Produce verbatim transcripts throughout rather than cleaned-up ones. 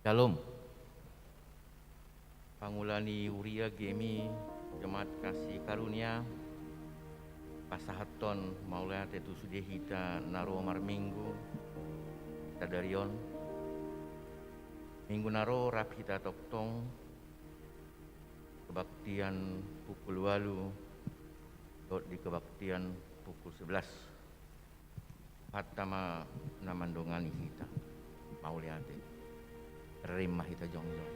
Syalom. Pangula ni huria Gemi, Jemaat Kasih Karunia, pasahathon mauliate tu sude hita na ro marminggu sadari on. Minggu na ro rap hita tongtong kebaktian pukul ualu dohot di kebaktian pukul sebelas. Tuhanta ma na mandongani hita. Mauliate. Rem ma hita jongjong.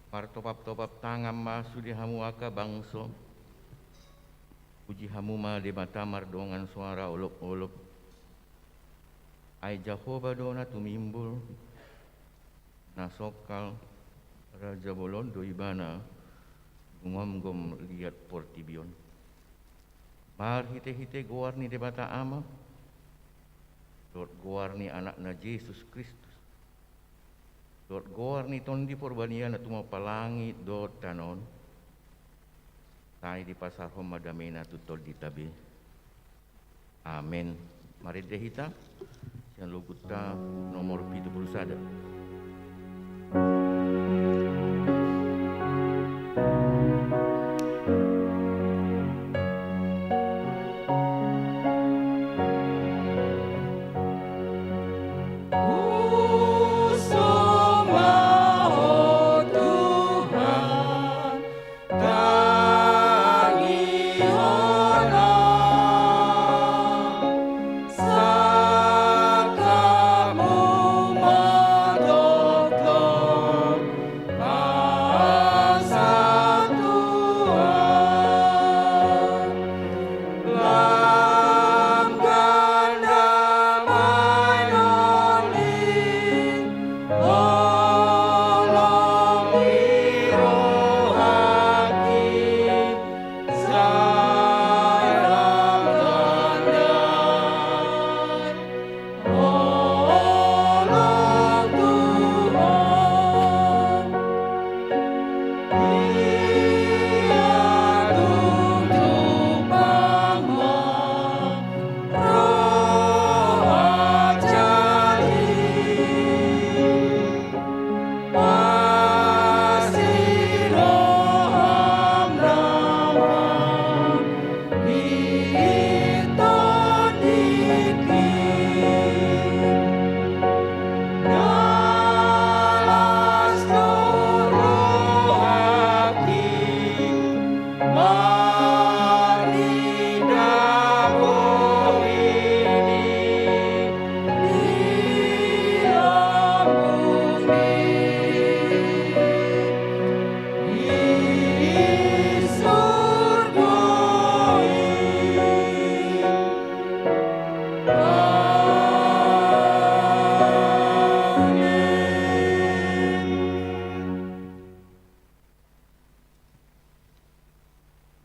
Martopap-topap tangan ma sude hamu angka bangso. Puji hamu ma Debata mardongan soara olop-olop. Ai Jahowa do na tumimbul, na songkal, raja bolon do ibana, gumomgom liat portibi on. Marhite-hite goar ni Debata Ama, dohot goar ni Anakna Jesus Kristus, dohot goar ni Tondi Porbadia na tumompa langit dohot tano on, sai dipasahat ma damena tu tondinta be. Amen. Marende hita sian logunta nomor pitu pulu sada.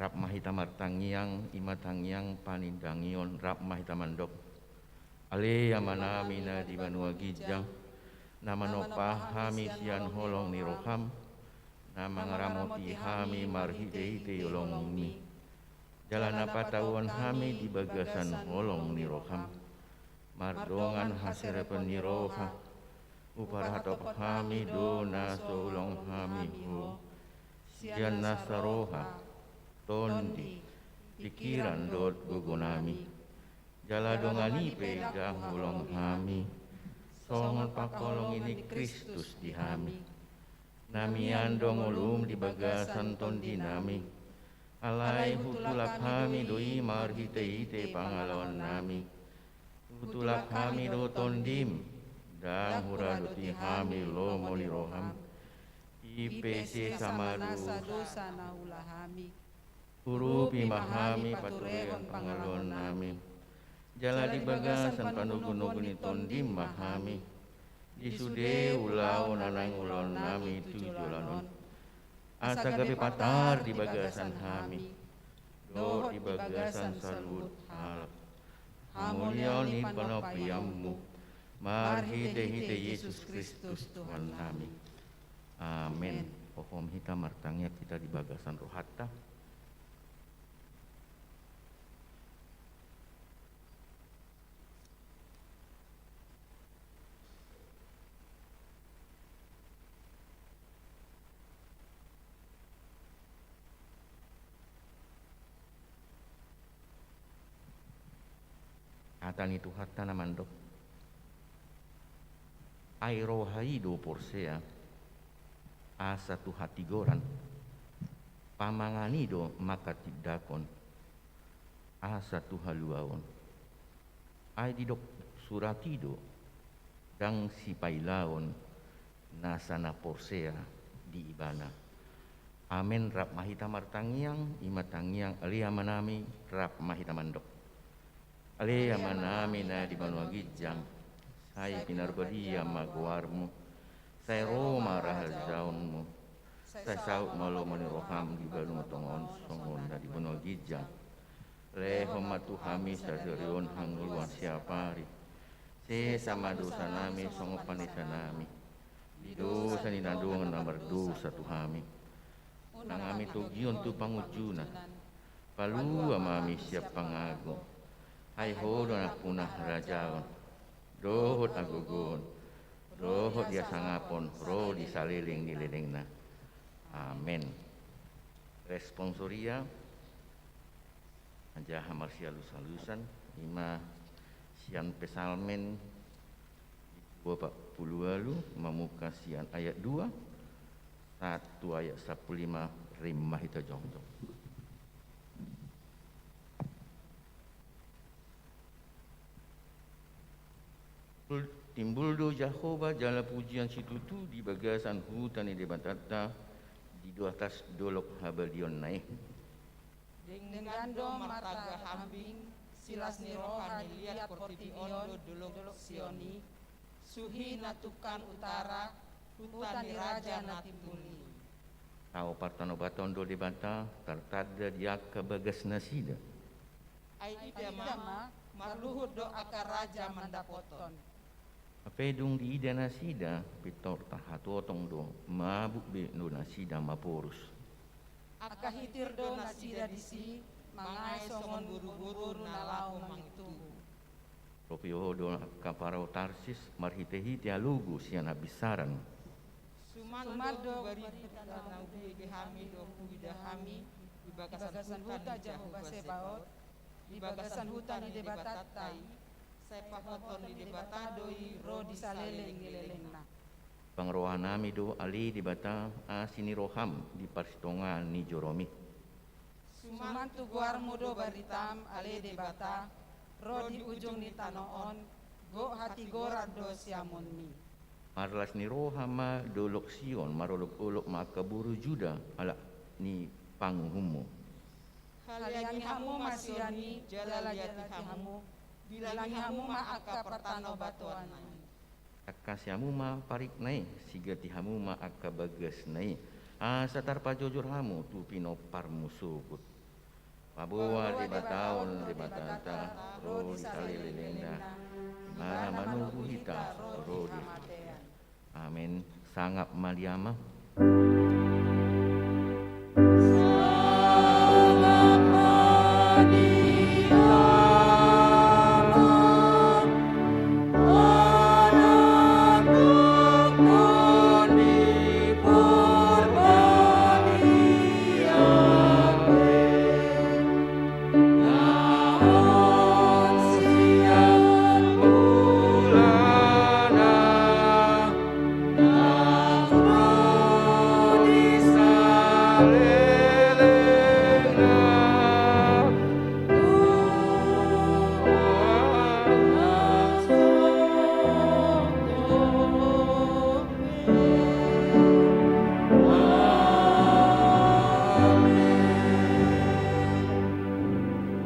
Rap ma hita martangiang, i ma tangiang panindangion, rap ma hita mandok. Ale Amanami na di banua ginjang, na manompa hami sian holong ni roham, na mangaramoti hami marhitehite holongmi, jala na patauon hami di bagasan holong ni roham, mardongan haserepon ni roha, huparhatop hami do na so huulahon hami ho, sian nasa roha, tondi, pikiran dohot gogonami. Jala dongan i pe ndang huulahon hami, songon pangholongi ni Kristus di hami. Na mian do ngolum di bagasan tondinami, alai hutulak hami do i marhitehite pangalaonami. Hutulak hami do tondim, ndang huradoti hami lomo ni roham, i pe sesa ma nasa dosa na huula hami. Urupi ma hami patureon pangalaonami, jala di bagasan panogunogu ni tondim ma hami, di sude ulaon na naeng ulaonnami tu joloan on, asa gabe patar di bagasan hami dohot di bagasan saluhut halak, hamuliaon ni panopianmu, marhitehite Jesus Kristus Tuhannami. Amen. Hohom hita martangiang hita di bagasan rohanta. Hata ni Tuhanta na mandok: Ai roha i do porsea, asa tu hatigoran, pamangan i do mangkatindangkon, asa tu haluaon. Ai didok surat i do, ndang sipailaon nasa na porsea di Ibana. Amen. Rap ma hita martangiang, i ma tangiang Ale Amanami, rap ma hita mandok. Ale Amanami na di banua ginjang, sai pinarbadia ma goarmu, sai ro ma harajaonmu, sai saut ma lomo ni roham di banua tonga on songon na di banua ginjang. Lehon ma tu hami sadari on hangoluan siapari. Sesa ma dosanami songon panesanami di dosa ni na dongan na mardosa tu hami. Unang hami togihon tu pangunjunan. Palua ma hami sian pangago. Ai Ho do nampuna harajaon dohot hagogoon dohot hasangapon ro di saleleng ni lelengna. Amen. Responsoria. Anjaha marsialus-alusan, i ma sian Psalmen dua opat pulu ualu, mamungka sian ayat dua sahat tu ayat sampulu lima. Rim ma hita jongjong. Timbul do Jahowa jala pujian situtu di bagasan huta ni Debatanta, di atas dolok habadiaonna i. Denggan do martaga hambing, silas ni roha ni liat portibi on do dolok Sion i, suhi na tungkan utara, huta ni raja na timbul i. Tao partanobaton do Debata tartanda di angka bagasnasida. Ai ida ma, marluhut do angka raja mandapothon. Hape dung diida nasida, pintor tarhatotong do, mabuk be do nasida maporus. Angka hitir do nasida disi, mangae songon boruboru na laho mangintubu. Ropio do angka parau Tarsis marhitehite alogo sian habinsaran. Suman do barita na hubege hami dohot huida hami di bagasan huta ni Jahowa Sebaot, di bagasan huta ni Debatanta i, sai pahothon ni Debata do i ro di saleleng ni lelengna. Pangarohanami do ale Debata asi ni roham di parsitongaan ni joromi. Suman tu goarmu do baritam ale Debata, ro di ujung ni tano on, gok hatigoran do siamunmi. Marlas ni roha ma dolok Sion, marolopolop ma angka boru Juda halak ni panguhummu. Haleangi hamu ma Sion i, jala liati hamu, bilangi hamu ma angka partanobatoanna i. Tangkasi hamu ma parikna i, sigati hamu ma angka bagasna i, asa tarpajojor hamu tu pinomparmu sogot. Paboa Debata on Debatanta, ro di salelengna, di na manugu hita ro di hamatean. Amen. Sangap ma di Ama.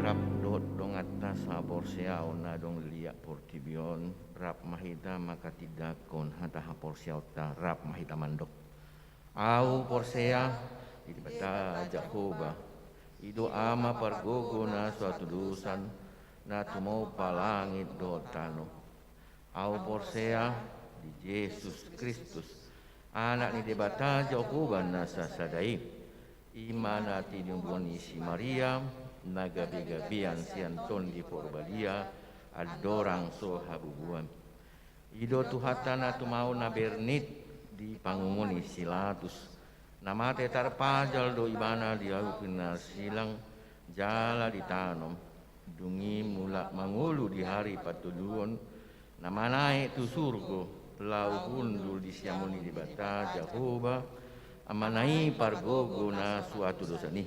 Rap dohot donganta sahaporseaon na adong di liat portibi on, rap ma hita manghatindanghon hata haporseaonta, rap ma hita mandok. Ahu porsea di Debata Jahowa, i do Ama pargogo na so hatudosan, na tumompa langit dohot tano. Ahu porsea di Jesus Kristus, Anak ni Debata Jahowa na sasada i. I ma na tinumbuan ni si Maria, na gabegabean sian Tondi Porbadia, andorang so habubuan. I do Tuhanta na tumaon na bernit di pangungun ni si Pilatus. Na mate tarpajal do Ibana di ahu pinarsilang, jala ditanom. Dung i mulak mangolu di ari patoluhon, na manaek tu surgo, laho hundul di siamun ni Debata Jahowa, Amana i pargogo na so hatudosan i.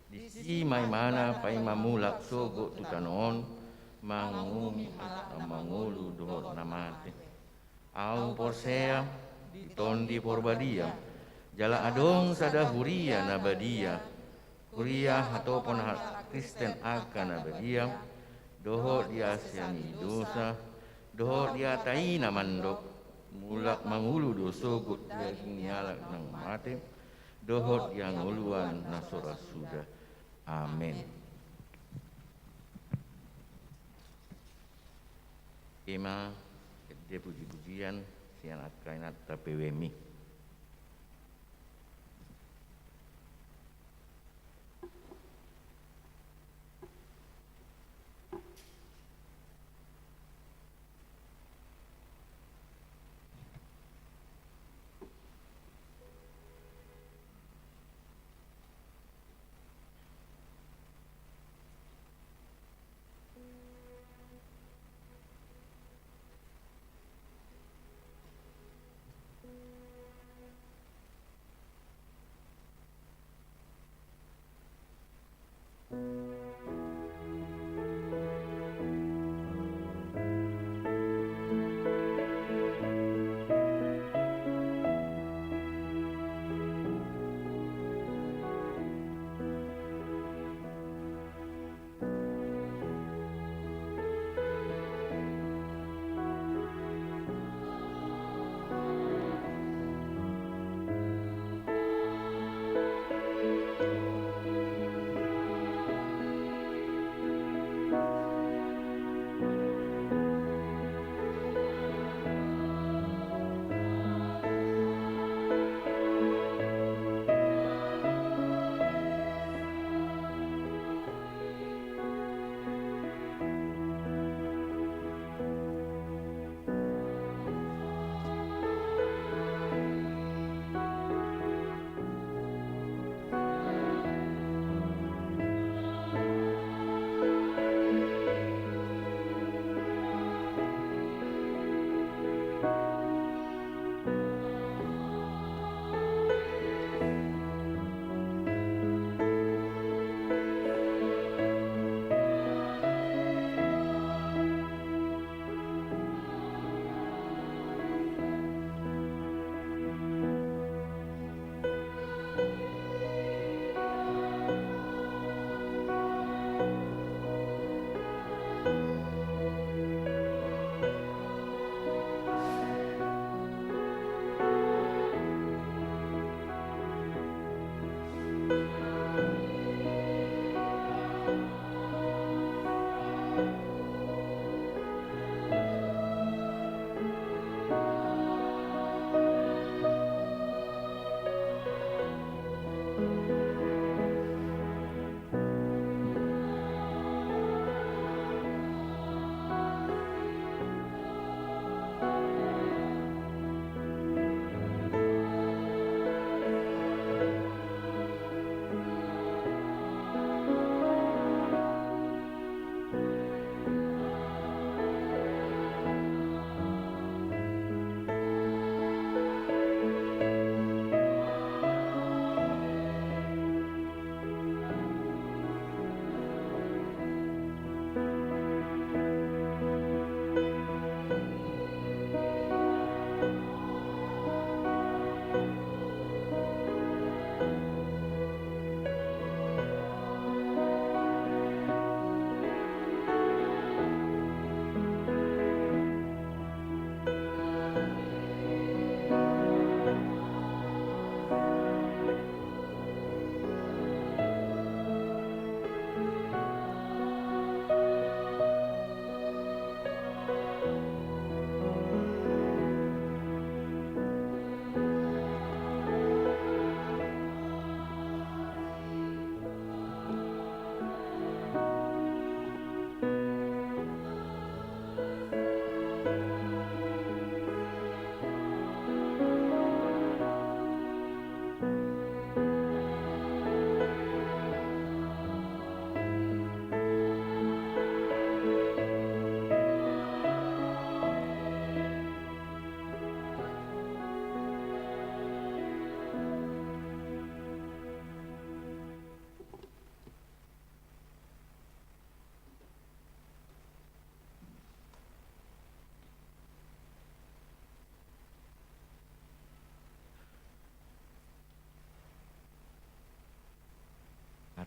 Disi ma Ibana paima mulak sogot tu tano on, manguhumi na mangolu dohot na mate. Ahu porsea di Tondi Porbadia, jala adong sada huria na badia, huria hatopon halak Kristen angka na badia, dohot di asi ni dosa, dohot di hata i na mandok, mulak mangolu do sogot daging ni halak na mate, dohot di hangoluan na so ra suda. Amen. I ma ende pujipujian sian angka inanta P W M I.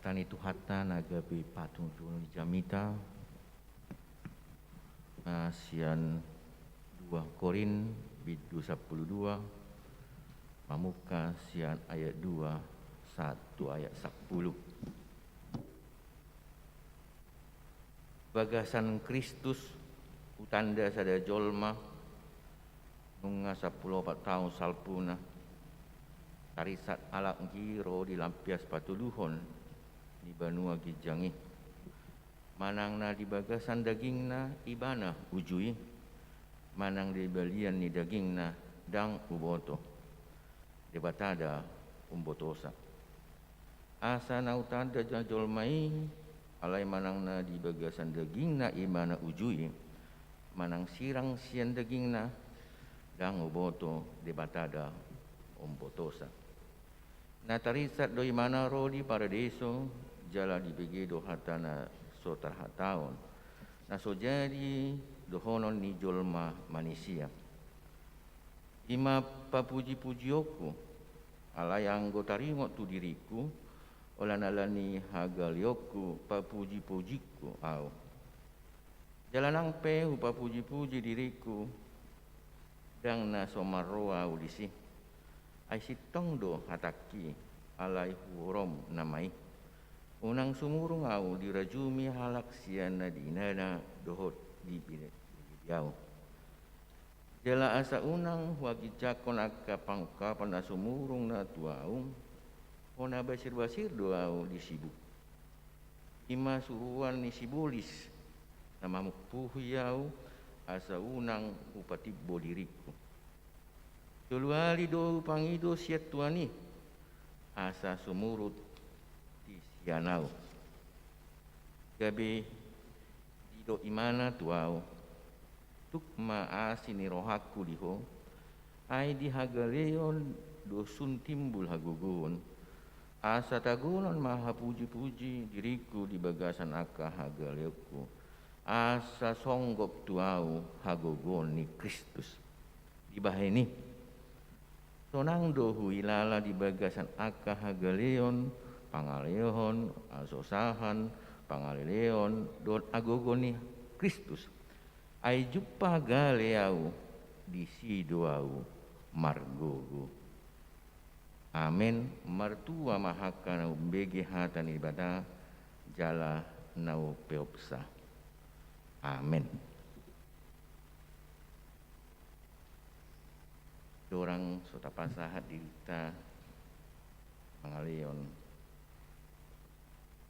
Hata ni Tuhanta na gabe patunjunon ni jamita, na sian dua Korint bindu sampulu dua, mamungka sian ayat dua sahat tu ayat sampulu. Bagasan Kristus hutanda sada jolma, nunga sampulu opat taon salpuna, tarinsat halak i ro di lampias patuduhon ni banua ginjang i. Manang na di bagasan dagingna ibana uju i, manang di balian ni dagingna ndang huboto. Debata da umbotosa. Asa na hutanda jolma i, alai manang na di bagasan dagingna ibana uju i, manang sirang sian dagingna, ndang huboto, Debata da umbotosa. Na tarinsat do ibana ro di Paradeiso, jala dibege do hata na so tarhatahon, na so jadi dohonon ni jolma manisia. I ma papujipujionku, alai anggo taringot tu diringku, holan ala ni hagaleonku papujipujingku ahu. Jala nang pe hupapujipuji diringku, ndang na so marroha ahu disi. Ai sintong do hatangki, alai huorom nama i. Unang sumurung ahu dirajumi halak sian na diinana dohot dibinege ahu. Jala asa unang huhaginjangkon angka pangungkapan na sumurung na tu ahu, hona basirbasir do ahu di sibu-, i ma suruan ni sibolis, na mamungkuhi ahu, asa unang hupatimbo diringku. Tolu hali do hupangido sian Tuhan i, asa sumurut di sian ahu. Gabe didok ibana tu ahu: Tuk ma asi ni rohangku di ho, ai di hagaleon do sun timbul hagogoon. Asa tagonan ma hapujipuji diringku di bagasan angka hagaleonku, asa songgop tu ahu hagogoon ni Kristus. Dibahen i, sonang do huhilala di bagasan angka hagaleon, pangalehon, hasosahan, pangaleleon dohot hagogoon ni Kristus. Ai jumpang gale ahu, disi do ahu margogo. Amen. Martua ma angka na umbege hata ni Debata jala na umpeopsa. Amen. Dorang so tapasahat dirinta mangalehon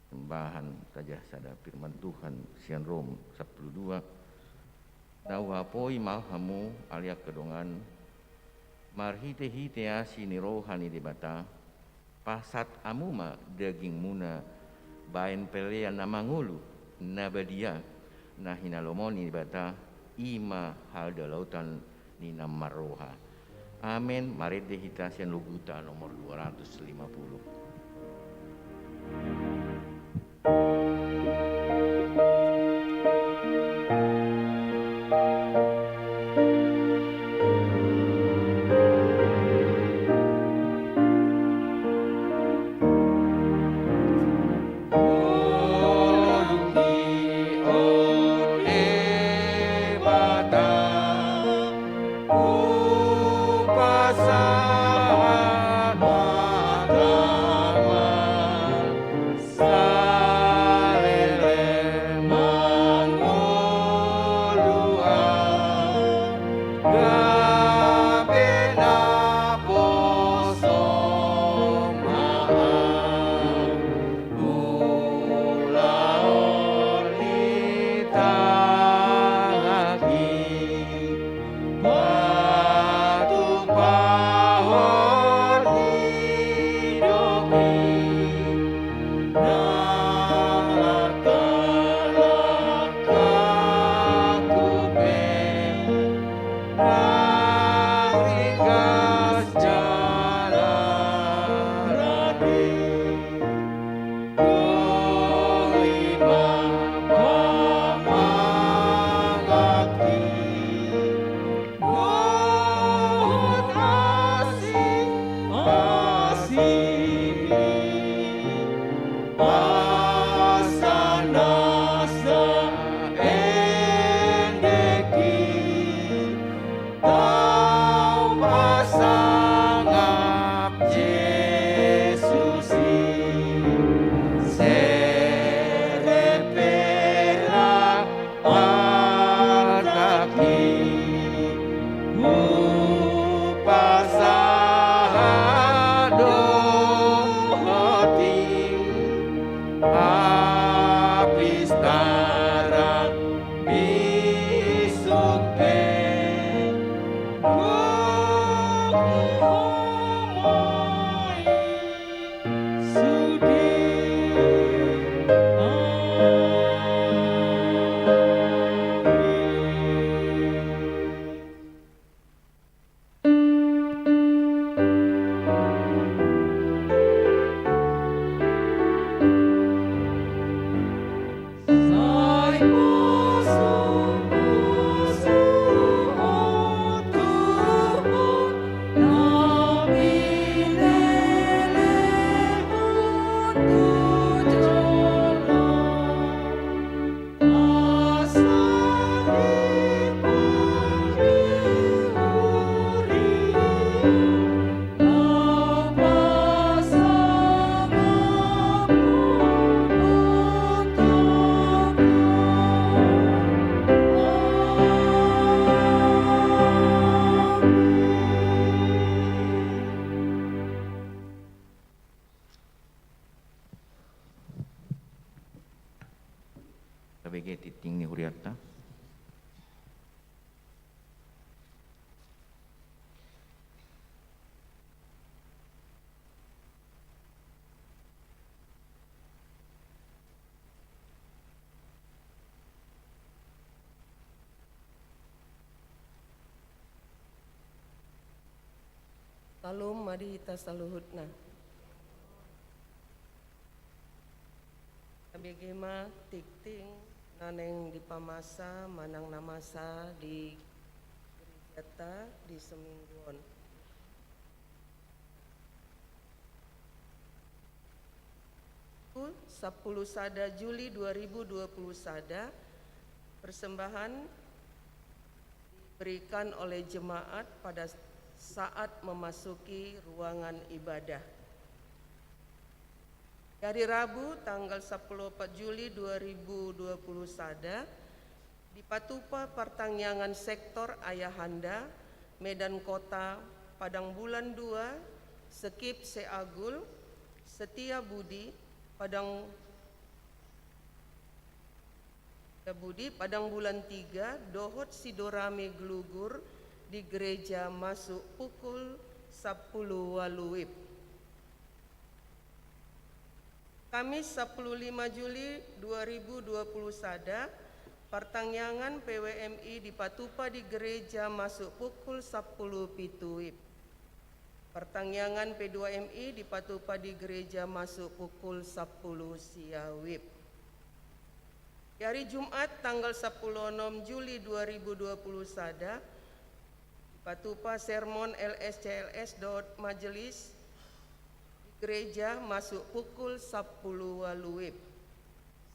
persembahan, tajaha sada firman Tuhan sian Rom sampulu dua: Na huhapoi ma hamu ale angka dongan, marhitehite asi ni roha ni Debata, pasahat hamu ma dagingmuna bahen pelean na mangolu, na badia, na hinalomohon ni Debata, i ma hadalaotan ni na marroha. Amen. Marende hita sian loguta nomor dua ratus lima puluh. Bege tingting ni hurianta. Salam ma di hita saluhutna. Tabege ma tingting na naeng dipamasa manang na masa di gerejata di seminggu on. Sampulu sada Juli dua ribu dua puluh sada, persembahan diberikan oleh jemaat pada saat memasuki ruangan ibadah. Di hari Rabu, tanggal sampulu opat Juli dua ribu dua puluh sada, dipatupa partangiangan sektor Ayahanda, Medan Kota, Padang Bulan dua, Sekip Seagul, Setia Budi, Padang Setia Budi, Padang Bulan tiga, dohot Sidorame Glugur di gereja masuk pukul sampulu ualu WIB. Kamis sampulu lima Juli dua ribu dua puluh sada, partangiangan P W M I dipatupa di gereja masuk pukul sampulu pitu WIB. Partangiangan P dua M I dipatupa di gereja masuk pukul sampulu sia WIB. Di hari Jumat tanggal sampulu onom Juli dua ribu dua puluh sada, dipatupa sermon L S C L S dohot majelis di gereja masuk pukul sampulu ualu WIB.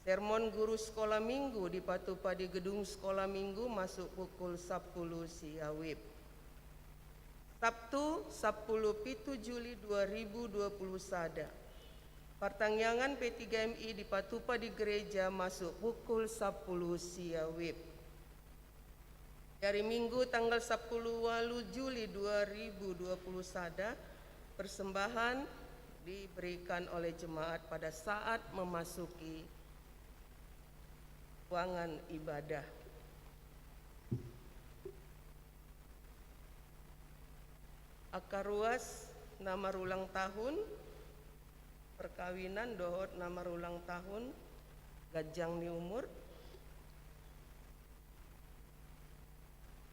Sermon guru sekolah minggu dipatupa di gedung sekolah minggu masuk pukul sampulu sia WIB. Sabtu, sampulu pitu Juli dua ribu dua puluh sada. Partangiangan P tiga M I dipatupa di gereja masuk pukul sampulu sia WIB. Di hari Minggu tanggal sampulu ualu Juli dua ribu dua puluh sada, persembahan diberikan oleh jemaat pada saat memasuki ruangan ibadah. Angka ruas na marulang tahun, perkawinan dohot na marulang tahun, ganjang ni umur.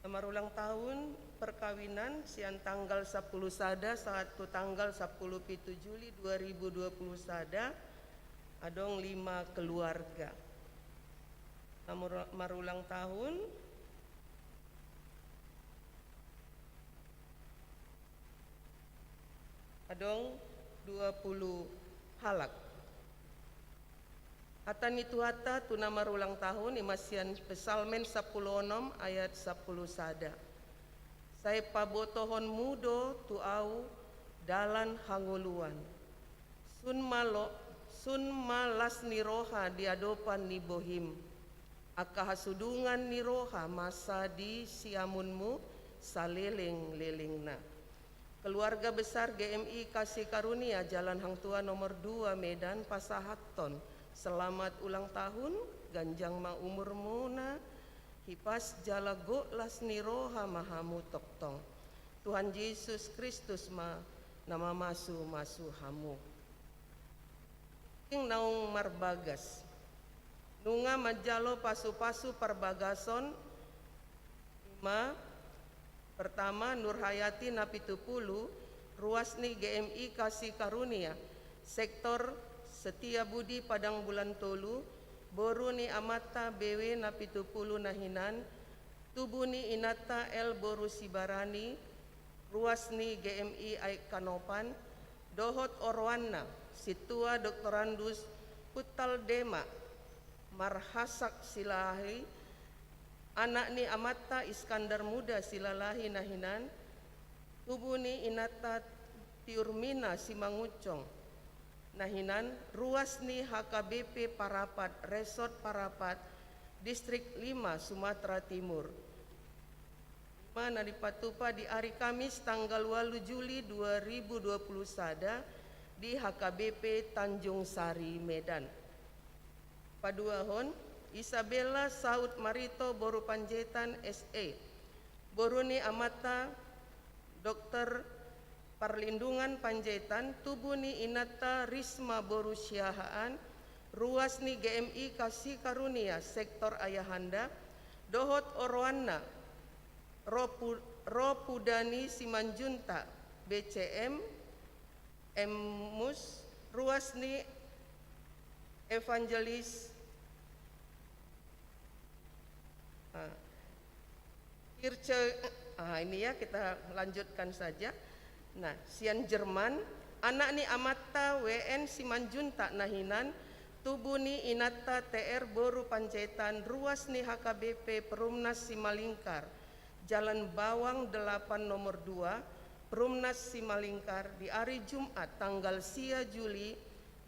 Na marulang tahun perkawinan sian tanggal sampulu sada sahat tu tanggal sampulu pitu Juli dua ribu dua puluh sada, adong lima keluarga. Na maru-, marulang tahun, adong dua puluh halak. Hata ni Tuhanta tu na marulang tahun, i ma sian Psalmen sampulu onom ayat sampulu sada. Sai pabotohonmu do tu ahu dalan hangoluan. Sun ma lo-, sun ma las ni roha di adopan ni bohim. Angka hasudungan ni roha masa di siamunmu saleleng-lelengna. Keluarga besar G M I Kasih Karunia Jalan Hang Tuah nomor dua Medan pasahathon selamat ulang tahun, ganjang ma umurmuna, hipas jala gok las ni roha ma hamu tongtong. Tuhan Jesus Kristus ma na mamasu-masu hamu. Tingting naung marbagas. Nunga manjalo pasu-pasu parbagason, i ma, pertama, Nurhayati na pitu pulu, ruas ni G M I Kasih Karunia, sektor Setia Budi Padang Bulan tolu, boru ni amanta B W na pitu pulu na hinan, tubu ni inanta L boru Sibarani, ruas ni G M I Aek Kanopan, dohot oroanna, Sintua Doktorandus Hutal Demak Marhasak Silalahi, anak ni amanta Iskandar Muda Silalahi na hinan, tubu ni inanta Tiurmina Simangunsong na hinan, ruas ni H K B P Parapat, Resort Parapat, Distrik lima, Sumatera Timur. I ma na dipatupa di ari Kamis tanggal ualu Juli dua ribu dua puluh sada di H K B P Tanjung Sari, Medan. Paduahon, Isabella Saud Marito boru Panjaitan, S E, boru ni amanta Doktor Parlindungan Panjaitan, tubu ni inanta Risma boru Siahaan, ruas ni G M I Kasih Karunia sektor ayahanda, dohot oroanna Ropu-, Ropudani Simanjuntak, B C M, M Mus, ruas ni Evangelis, ah, Kirche, ah, ini ya, kita lanjutkan saja. Nah, sian Jerman, anak ni amanta W N Simanjuntak na hinan, tubu ni inanta T R boru Panjaitan, ruas ni H K B P Perumnas Simalingkar, Jalan Bawang delapan nomor dua, Perumnas Simalingkar, di ari Jumat tanggal sia Juli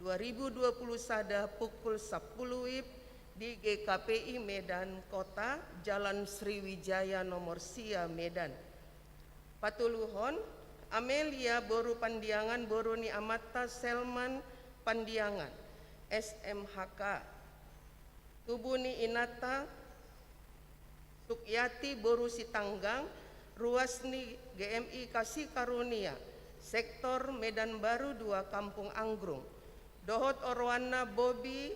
dua ribu dua puluh sada pukul sampulu WIB di G K P I Medan Kota, Jalan Sriwijaya nomor sia, Medan. Patoluhon, Amelia boru Pandiangan, boru ni amanta Selman Pandiangan, S M H K. Tubu ni inanta Sukyati boru Sitanggang, ruas ni G M I Kasih Karunia, sektor Medan Baru dua, Kampung Anggrung. Dohot oroanna Bobi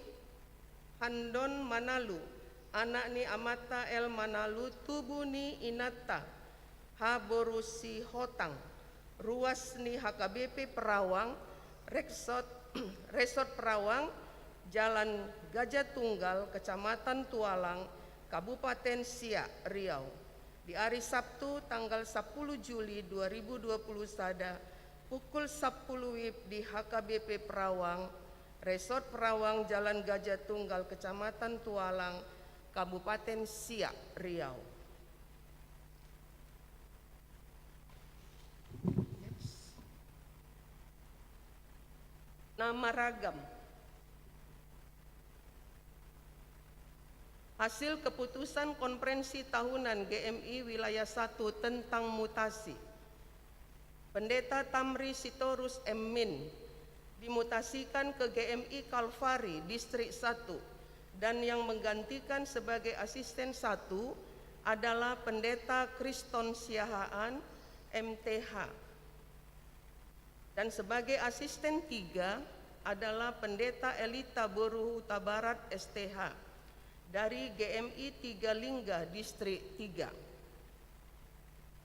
Handon Manalu, anak ni amanta L Manalu, tubu ni inanta H boru Sihotang, ruas ni H K B P Perawang, Resort, Resort Perawang, Jalan Gajah Tunggal, Kecamatan Tualang, Kabupaten Siak, Riau. Di ari Sabtu tanggal sampulu Juli dua ribu dua puluh sada pukul sampulu WIB di H K B P Perawang, Resort Perawang, Jalan Gajah Tunggal, Kecamatan Tualang, Kabupaten Siak, Riau. Na maragam. Hasil keputusan konferensi tahunan G M I wilayah satu tentang mutasi. Pendeta Tamri Sitorus M Min dimutasikan ke G M I Kalvari Distrik satu, dan yang menggantikan sebagai asisten satu adalah Pendeta Kriston Siahaan, M T H. Dan sebagai asisten tiga adalah Pendeta Elita boru Hutabarat, S T H, dari G M I Tiga Lingga Distrik tiga.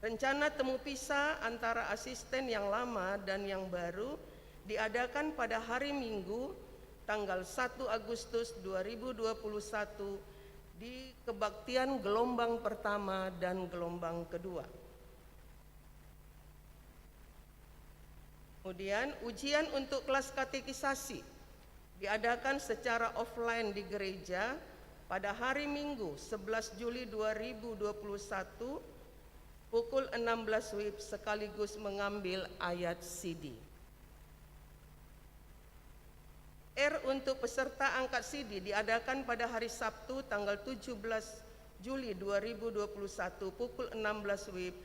Rencana temu pisah antara asisten yang lama dan yang baru diadakan pada hari Minggu, tanggal satu Agustus dua ribu dua puluh satu, di kebaktian gelombang pertama dan gelombang kedua. Kemudian, ujian untuk kelas katekisasi diadakan secara offline di gereja pada hari Minggu, sebelas Juli dua ribu dua puluh satu, pukul enam belas WIB, sekaligus mengambil ayat sidi. R untuk peserta angkat sidi diadakan pada hari Sabtu, tanggal tujuh belas Juli dua ribu dua puluh satu, pukul enam belas WIB,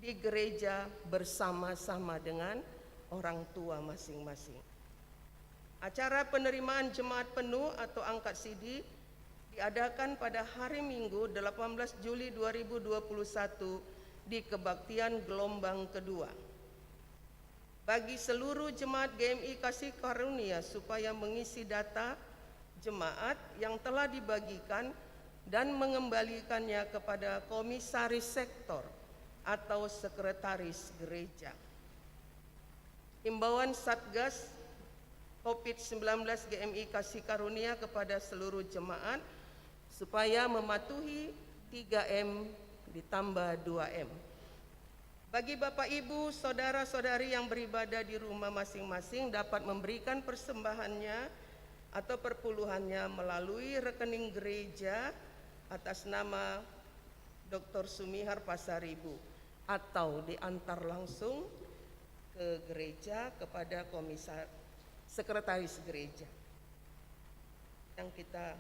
di gereja bersama-sama dengan orang tua masing-masing. Acara penerimaan jemaat penuh atau angkat sidi diadakan pada hari Minggu, delapan belas Juli dua ribu dua puluh satu, di kebaktian gelombang kedua. Bagi seluruh jemaat G M I Kasih Karunia supaya mengisi data jemaat yang telah dibagikan dan mengembalikannya kepada komisaris sektor atau sekretaris gereja. Himbauan Satgas covid sembilan belas G M I Kasih Karunia kepada seluruh jemaat supaya mematuhi tiga M ditambah dua M. Bagi Bapak, Ibu, saudara-saudari yang beribadah di rumah masing-masing dapat memberikan persembahannya atau perpuluhannya melalui rekening gereja atas nama Doktor Sumihar Pasaribu, atau diantar langsung ke gereja kepada komisar-, sekretaris gereja. Yang kita,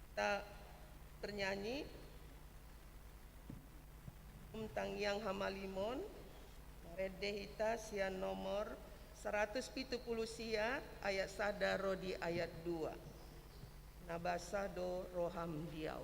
kita bernyanyi, Om Tangiang Hamalimon, marende hita sian nomor Saratus pitu pulu sia, ayat sada ro di ayat dua. Na basa do roham di ahu.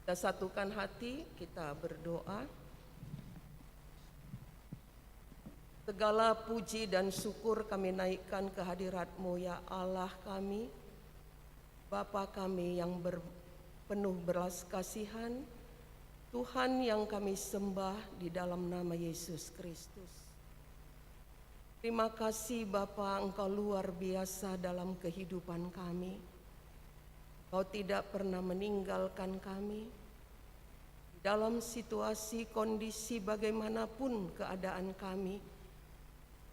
Kita satukan hati, kita berdoa. Segala puji dan syukur kami naikkan ke hadirat-Mu, ya Allah kami, Bapa kami yang ber-, penuh belas kasihan, Tuhan yang kami sembah di dalam nama Yesus Kristus. Terima kasih, Bapa, Engkau luar biasa dalam kehidupan kami. Engkau tidak pernah meninggalkan kami. Di dalam situasi, kondisi bagaimanapun keadaan kami,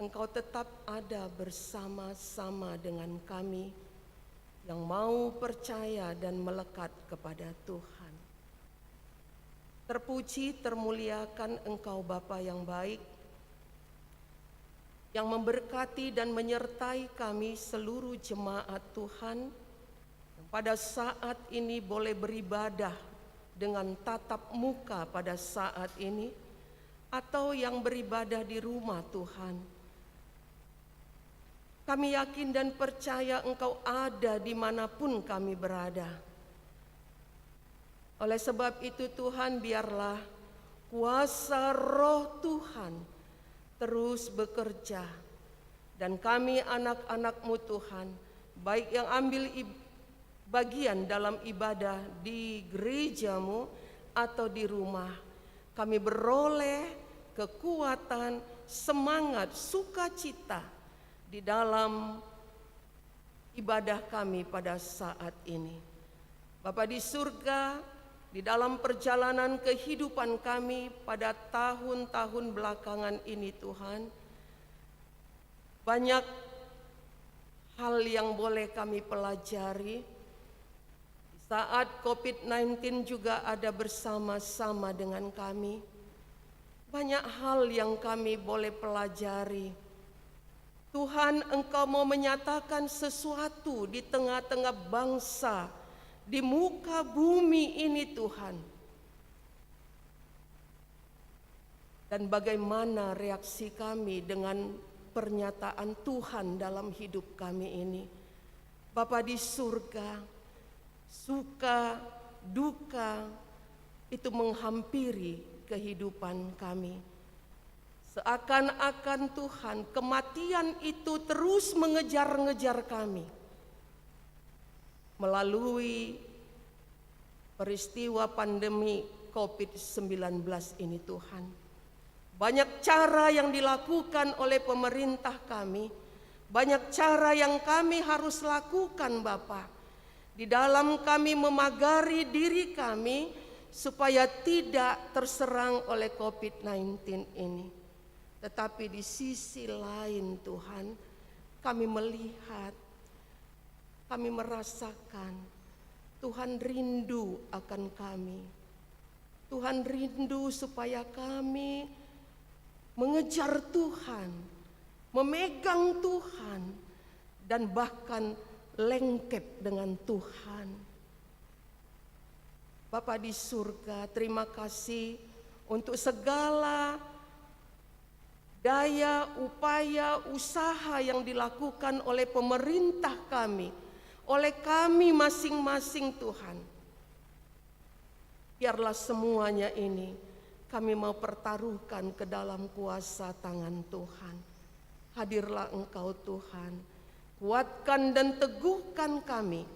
Engkau tetap ada bersama-sama dengan kami yang mau percaya dan melekat kepada Tuhan. Terpuji, termuliakan Engkau, Bapa yang baik, yang memberkati dan menyertai kami seluruh jemaat Tuhan, yang pada saat ini boleh beribadah dengan tatap muka pada saat ini, atau yang beribadah di rumah, Tuhan. Kami yakin dan percaya Engkau ada di mana pun kami berada. Oleh sebab itu, Tuhan, biarlah kuasa Roh Tuhan terus bekerja, dan kami, anak-anak-Mu, Tuhan, baik yang ambil ib-, bagian dalam ibadah di gereja-Mu atau di rumah, kami beroleh kekuatan, semangat, sukacita di dalam ibadah kami pada saat ini. Bapa di surga, di dalam perjalanan kehidupan kami pada tahun-tahun belakangan ini, Tuhan, banyak hal yang boleh kami pelajari. Di saat covid sembilan belas juga ada bersama-sama dengan kami, banyak hal yang kami boleh pelajari. Tuhan, Engkau mau menyatakan sesuatu di tengah-tengah bangsa, di muka bumi ini, Tuhan. Dan bagaimana reaksi kami dengan pernyataan Tuhan dalam hidup kami ini? Bapa di surga, suka, duka itu menghampiri kehidupan kami. Seakan-akan, Tuhan, kematian itu terus mengejar-ngejar kami melalui peristiwa pandemi covid sembilan belas ini, Tuhan. Banyak cara yang dilakukan oleh pemerintah kami, banyak cara yang kami harus lakukan, Bapa, di dalam kami memagari diri kami supaya tidak terserang oleh covid sembilan belas ini. Tetapi di sisi lain, Tuhan, kami melihat, kami merasakan Tuhan rindu akan kami. Tuhan rindu supaya kami mengejar Tuhan, memegang Tuhan, dan bahkan lengket dengan Tuhan. Bapa di surga, terima kasih untuk segala daya, upaya, usaha yang dilakukan oleh pemerintah kami, oleh kami masing-masing, Tuhan. Biarlah semuanya ini kami mau pertaruhkan ke dalam kuasa tangan Tuhan. Hadirlah Engkau, Tuhan. Kuatkan dan teguhkan kami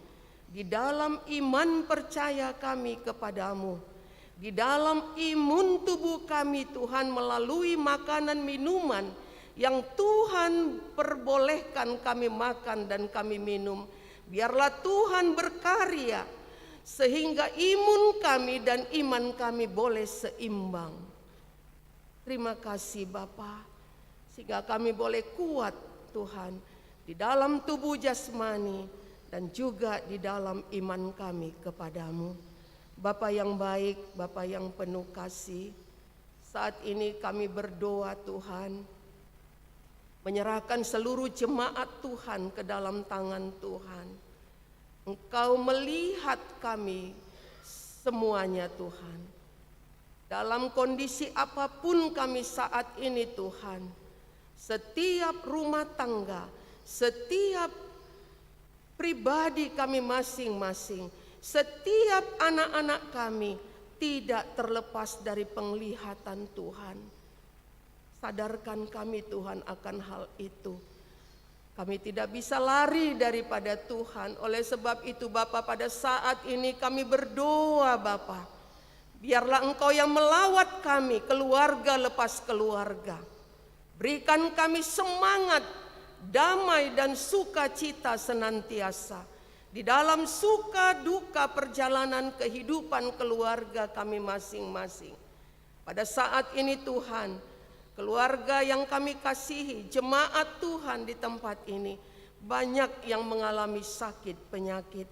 di dalam iman percaya kami kepadamu, di dalam imun tubuh kami, Tuhan, melalui makanan minuman yang Tuhan perbolehkan kami makan dan kami minum. Biarlah Tuhan berkarya sehingga imun kami dan iman kami boleh seimbang. Terima kasih, Bapa, sehingga kami boleh kuat, Tuhan, di dalam tubuh jasmani dan juga di dalam iman kami kepadamu. Bapa yang baik, Bapa yang penuh kasih, saat ini kami berdoa, Tuhan, menyerahkan seluruh jemaat Tuhan ke dalam tangan Tuhan. Engkau melihat kami semuanya, Tuhan. Dalam kondisi apapun kami saat ini, Tuhan, setiap rumah tangga, setiap pribadi kami masing-masing, setiap anak-anak kami tidak terlepas dari penglihatan Tuhan. Sadarkan kami, Tuhan, akan hal itu. Kami tidak bisa lari daripada Tuhan. Oleh sebab itu, Bapa, pada saat ini kami berdoa, Bapa. Biarlah Engkau yang melawat kami, keluarga lepas keluarga. Berikan kami semangat, damai, dan sukacita senantiasa di dalam suka duka perjalanan kehidupan keluarga kami masing-masing. Pada saat ini, Tuhan, keluarga yang kami kasihi, jemaat Tuhan di tempat ini, banyak yang mengalami sakit penyakit.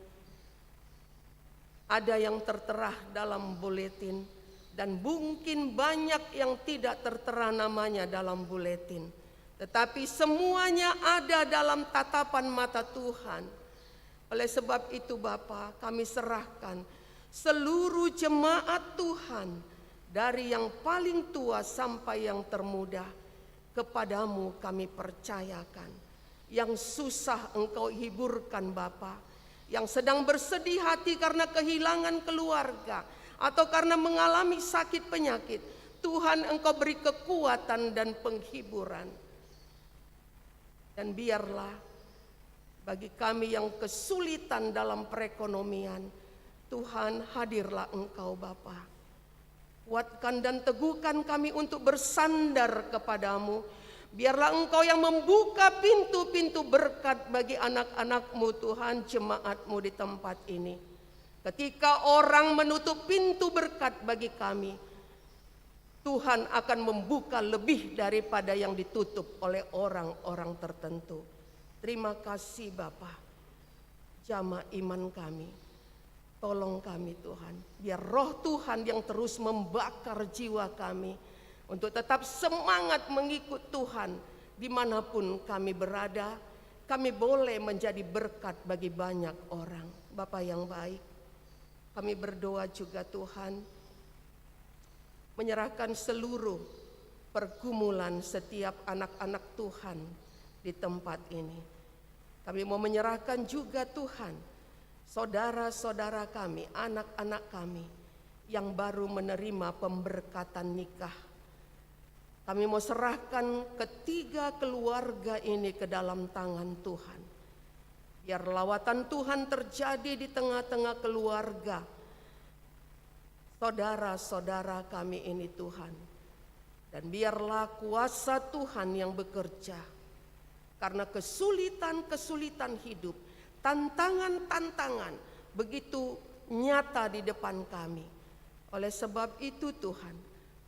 Ada yang tertera dalam buletin, dan mungkin banyak yang tidak tertera namanya dalam buletin. Tetapi semuanya ada dalam tatapan mata Tuhan. Oleh sebab itu, Bapa, kami serahkan seluruh jemaat Tuhan, dari yang paling tua sampai yang termuda, kepadamu kami percayakan. Yang susah Engkau hiburkan, Bapa. Yang sedang bersedih hati karena kehilangan keluarga atau karena mengalami sakit penyakit, Tuhan, Engkau beri kekuatan dan penghiburan. Dan biarlah bagi kami yang kesulitan dalam perekonomian, Tuhan, hadirlah Engkau, Bapa. Kuatkan dan teguhkan kami untuk bersandar kepadamu. Biarlah Engkau yang membuka pintu-pintu berkat bagi anak-anak-Mu, Tuhan, jemaat-Mu di tempat ini. Ketika orang menutup pintu berkat bagi kami, Tuhan akan membuka lebih daripada yang ditutup oleh orang-orang tertentu. Terima kasih, Bapa. Jama iman kami. Tolong kami, Tuhan. Biar Roh Tuhan yang terus membakar jiwa kami untuk tetap semangat mengikut Tuhan dimanapun kami berada. Kami boleh menjadi berkat bagi banyak orang. Bapa yang baik, kami berdoa juga, Tuhan, menyerahkan seluruh pergumulan setiap anak-anak Tuhan di tempat ini. Kami mau menyerahkan juga, Tuhan, saudara-saudara kami, anak-anak kami yang baru menerima pemberkatan nikah. Kami mau serahkan ketiga keluarga ini ke dalam tangan Tuhan. Biar lawatan Tuhan terjadi di tengah-tengah keluarga saudara-saudara kami ini, Tuhan. Dan biarlah kuasa Tuhan yang bekerja. Karena kesulitan-kesulitan hidup, tantangan-tantangan begitu nyata di depan kami. Oleh sebab itu, Tuhan,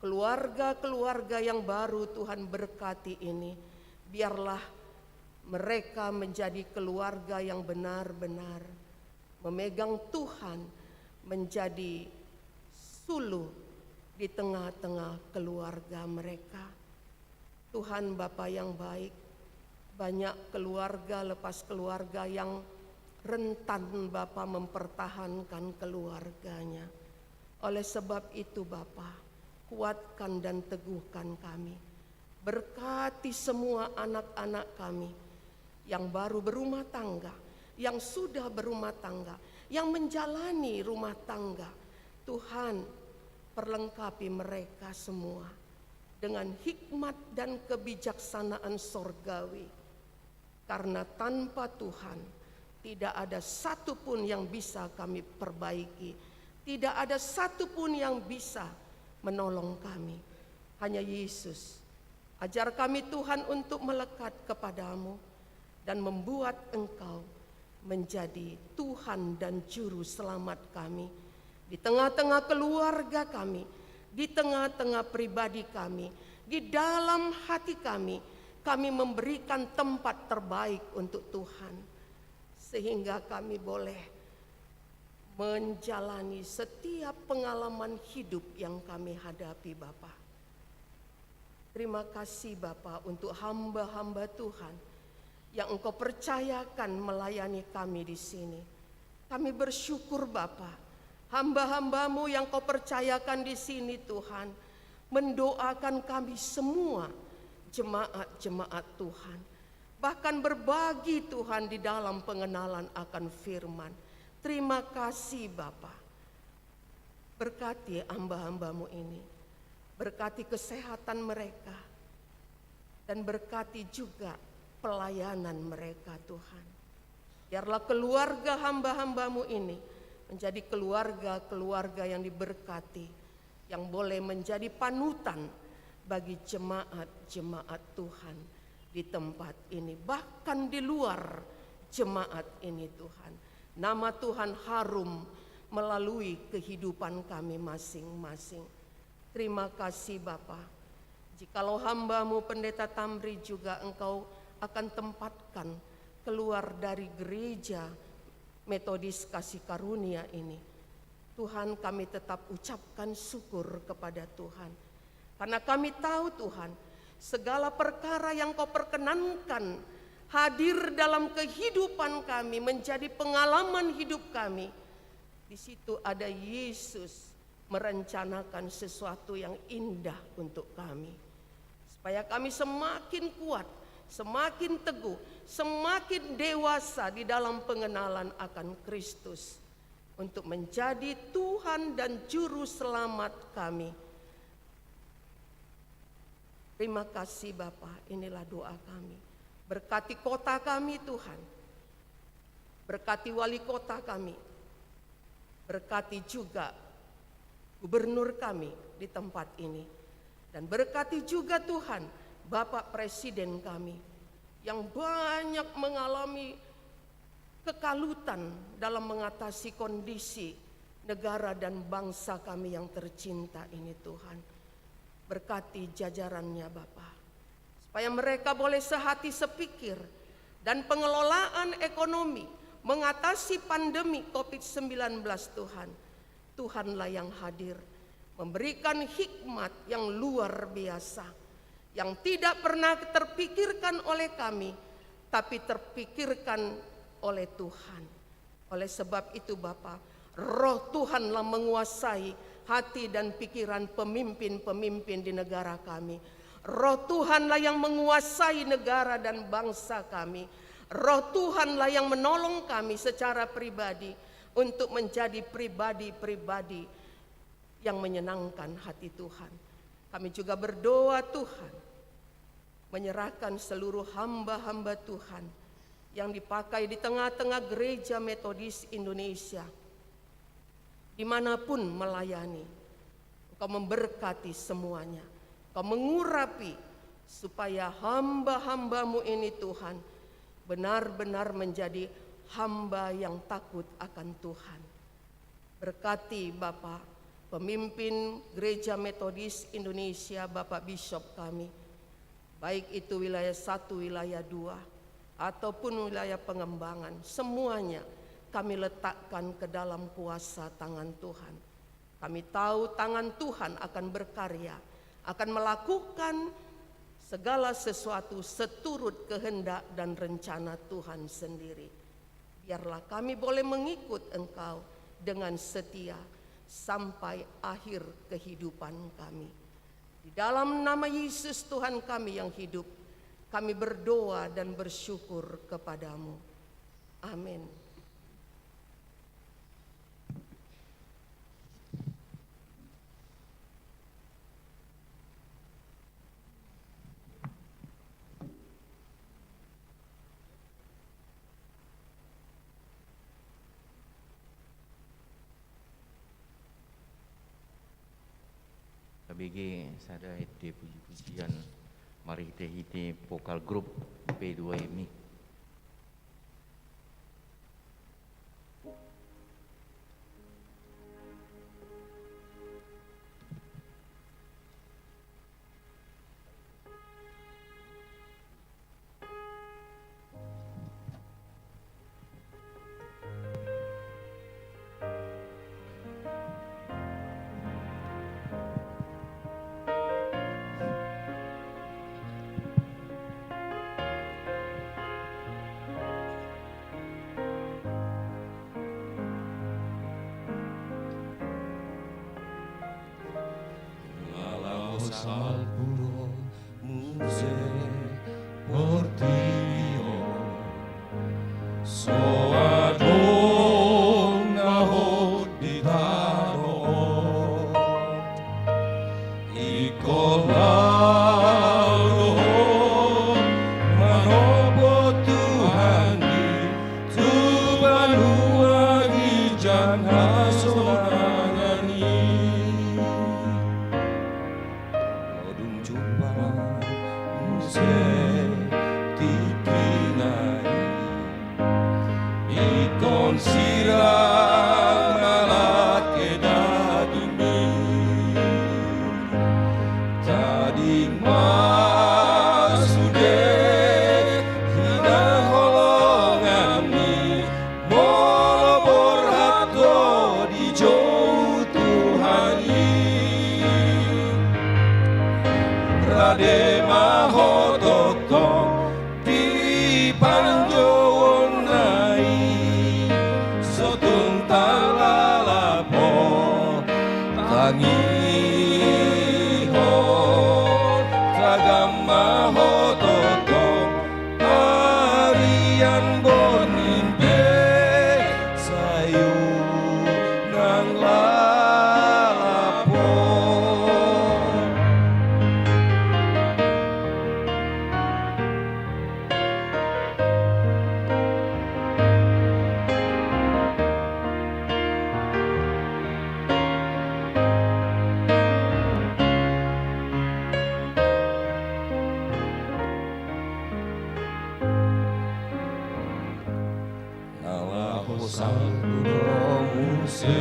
keluarga-keluarga yang baru Tuhan berkati ini, biarlah mereka menjadi keluarga yang benar-benar memegang Tuhan menjadi sulu di tengah-tengah keluarga mereka. Tuhan Bapa yang baik, banyak keluarga lepas keluarga yang rentan Bapa mempertahankan keluarganya. Oleh sebab itu Bapa, kuatkan dan teguhkan kami. Berkati semua anak-anak kami yang baru berumah tangga, yang sudah berumah tangga, yang menjalani rumah tangga. Tuhan, perlengkapi mereka semua dengan hikmat dan kebijaksanaan sorgawi. Karena tanpa Tuhan, tidak ada satu pun yang bisa kami perbaiki, tidak ada satu pun yang bisa menolong kami. Hanya Yesus. Ajar kami, Tuhan, untuk melekat kepada-Mu dan membuat Engkau menjadi Tuhan dan Juru Selamat kami. Di tengah-tengah keluarga kami, di tengah-tengah pribadi kami, di dalam hati kami, kami memberikan tempat terbaik untuk Tuhan. Sehingga kami boleh menjalani setiap pengalaman hidup yang kami hadapi, Bapa. Terima kasih, Bapa, untuk hamba-hamba Tuhan yang Engkau percayakan melayani kami di sini. Kami bersyukur, Bapa, hamba-hamba-Mu yang Kau percayakan di sini, Tuhan, mendoakan kami semua, jemaat-jemaat Tuhan. Bahkan berbagi, Tuhan, di dalam pengenalan akan firman. Terima kasih, Bapa. Berkati hamba-hamba-Mu ini. Berkati kesehatan mereka. Dan berkati juga pelayanan mereka, Tuhan. Biarlah keluarga hamba-hamba-Mu ini menjadi keluarga-keluarga yang diberkati, yang boleh menjadi panutan bagi jemaat-jemaat Tuhan di tempat ini, bahkan di luar jemaat ini, Tuhan. Nama Tuhan harum melalui kehidupan kami masing-masing. Terima kasih, Bapa. Jikalau hamba-Mu Pendeta Tamri juga Engkau akan tempatkan keluar dari gereja Metodis Kasih Karunia ini, Tuhan, kami tetap ucapkan syukur kepada Tuhan. Karena kami tahu, Tuhan, segala perkara yang Kau perkenankan hadir dalam kehidupan kami, menjadi pengalaman hidup kami, di situ ada Yesus merencanakan sesuatu yang indah untuk kami. Supaya kami semakin kuat, semakin teguh, semakin dewasa di dalam pengenalan akan Kristus. Untuk menjadi Tuhan dan Juru Selamat kami. Terima kasih, Bapa, inilah doa kami. Berkati kota kami, Tuhan. Berkati wali kota kami. Berkati juga gubernur kami di tempat ini. Dan berkati juga, Tuhan, Bapak Presiden kami yang banyak mengalami kekalutan dalam mengatasi kondisi negara dan bangsa kami yang tercinta ini, Tuhan. Berkati jajarannya, Bapa, supaya mereka boleh sehati sepikir dan pengelolaan ekonomi mengatasi pandemi covid sembilan belas, Tuhan. Tuhanlah yang hadir, memberikan hikmat yang luar biasa, yang tidak pernah terpikirkan oleh kami, tapi terpikirkan oleh Tuhan. Oleh sebab itu, Bapa, Roh Tuhanlah menguasai hati dan pikiran pemimpin-pemimpin di negara kami. Roh Tuhanlah yang menguasai negara dan bangsa kami. Roh Tuhanlah yang menolong kami secara pribadi untuk menjadi pribadi-pribadi yang menyenangkan hati Tuhan. Kami juga berdoa, Tuhan, menyerahkan seluruh hamba-hamba Tuhan yang dipakai di tengah-tengah Gereja Metodis Indonesia, di mana pun melayani. Engkau memberkati semuanya, Engkau mengurapi, supaya hamba-hamba-Mu ini, Tuhan, benar-benar menjadi hamba yang takut akan Tuhan. Berkati Bapak, pemimpin Gereja Metodis Indonesia, Bapak Bishop kami, baik itu wilayah satu, wilayah dua, ataupun wilayah pengembangan, semuanya kami letakkan ke dalam kuasa tangan Tuhan. Kami tahu tangan Tuhan akan berkarya, akan melakukan segala sesuatu seturut kehendak dan rencana Tuhan sendiri. Biarlah kami boleh mengikut Engkau dengan setia sampai akhir kehidupan kami. Di dalam nama Yesus Tuhan kami yang hidup, kami berdoa dan bersyukur kepada-Mu. Amin. Tabege sada ende puji-pujian marhite-hite vokal grup P dua M I. Laho salpu do muse portibi on, so adong na hot di tano on. Ingkon laho do ho manopot Tuhan i tu banua ginjang hasonangan i. Dung jumpa muse tingkina i, ingkon sirang ma lae dagingmi. Tading ma sude hinaholonganmi, molo borhat ho dijou Tuhan i. Rade ma ho tongtong di panjouonna i, so tung tarlalap ho. Tangihon, tagam ma ho tongtong, arian borngin pe sai unang lalap ho. Na laho salpu do muse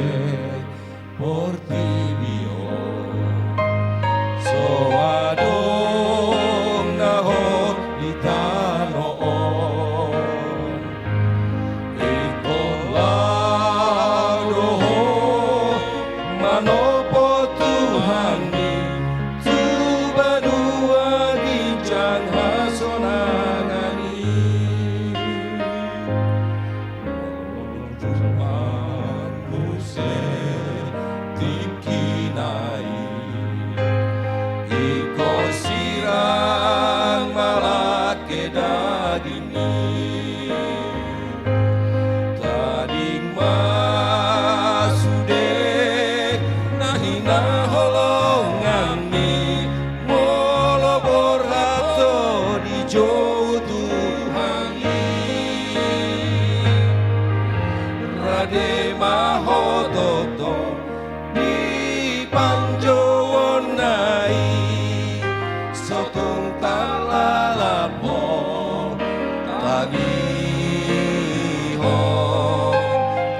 portibi on, so adong na hot di tano on. Ingkon laho do ho manopot Tuhan i tu banua ginjang hasonangan i. Tuhan muse tingkina i, ingkon sirang ma lae dagingmi. Tading ma sude na hinaholonganmi, molo borhat ho dijou Tuhan i. Rade ma ho tongtong di panjouonna i, so tung tarlalap ho. Tangihon,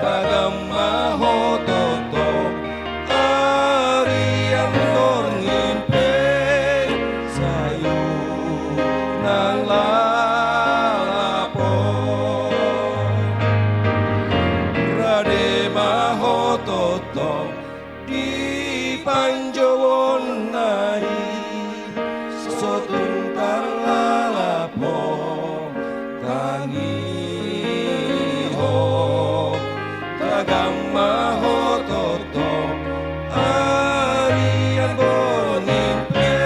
tagam ma ho tongtong, arian Anjouonna i so tung tarlalap ho, tangihon, tagam ma ho tongtong, arian borngin pe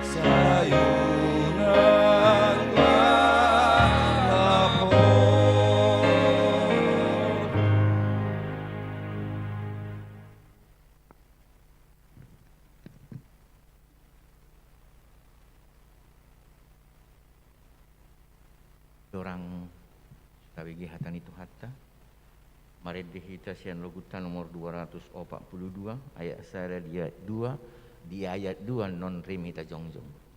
sai unang lalap ho. Dorang tabege hata ni Tuhanta, marende hita sian Logunta nomor dua ratus opat puluh dua, ayat sada di ayat dua, di ayat dua annon rim hita jongjong.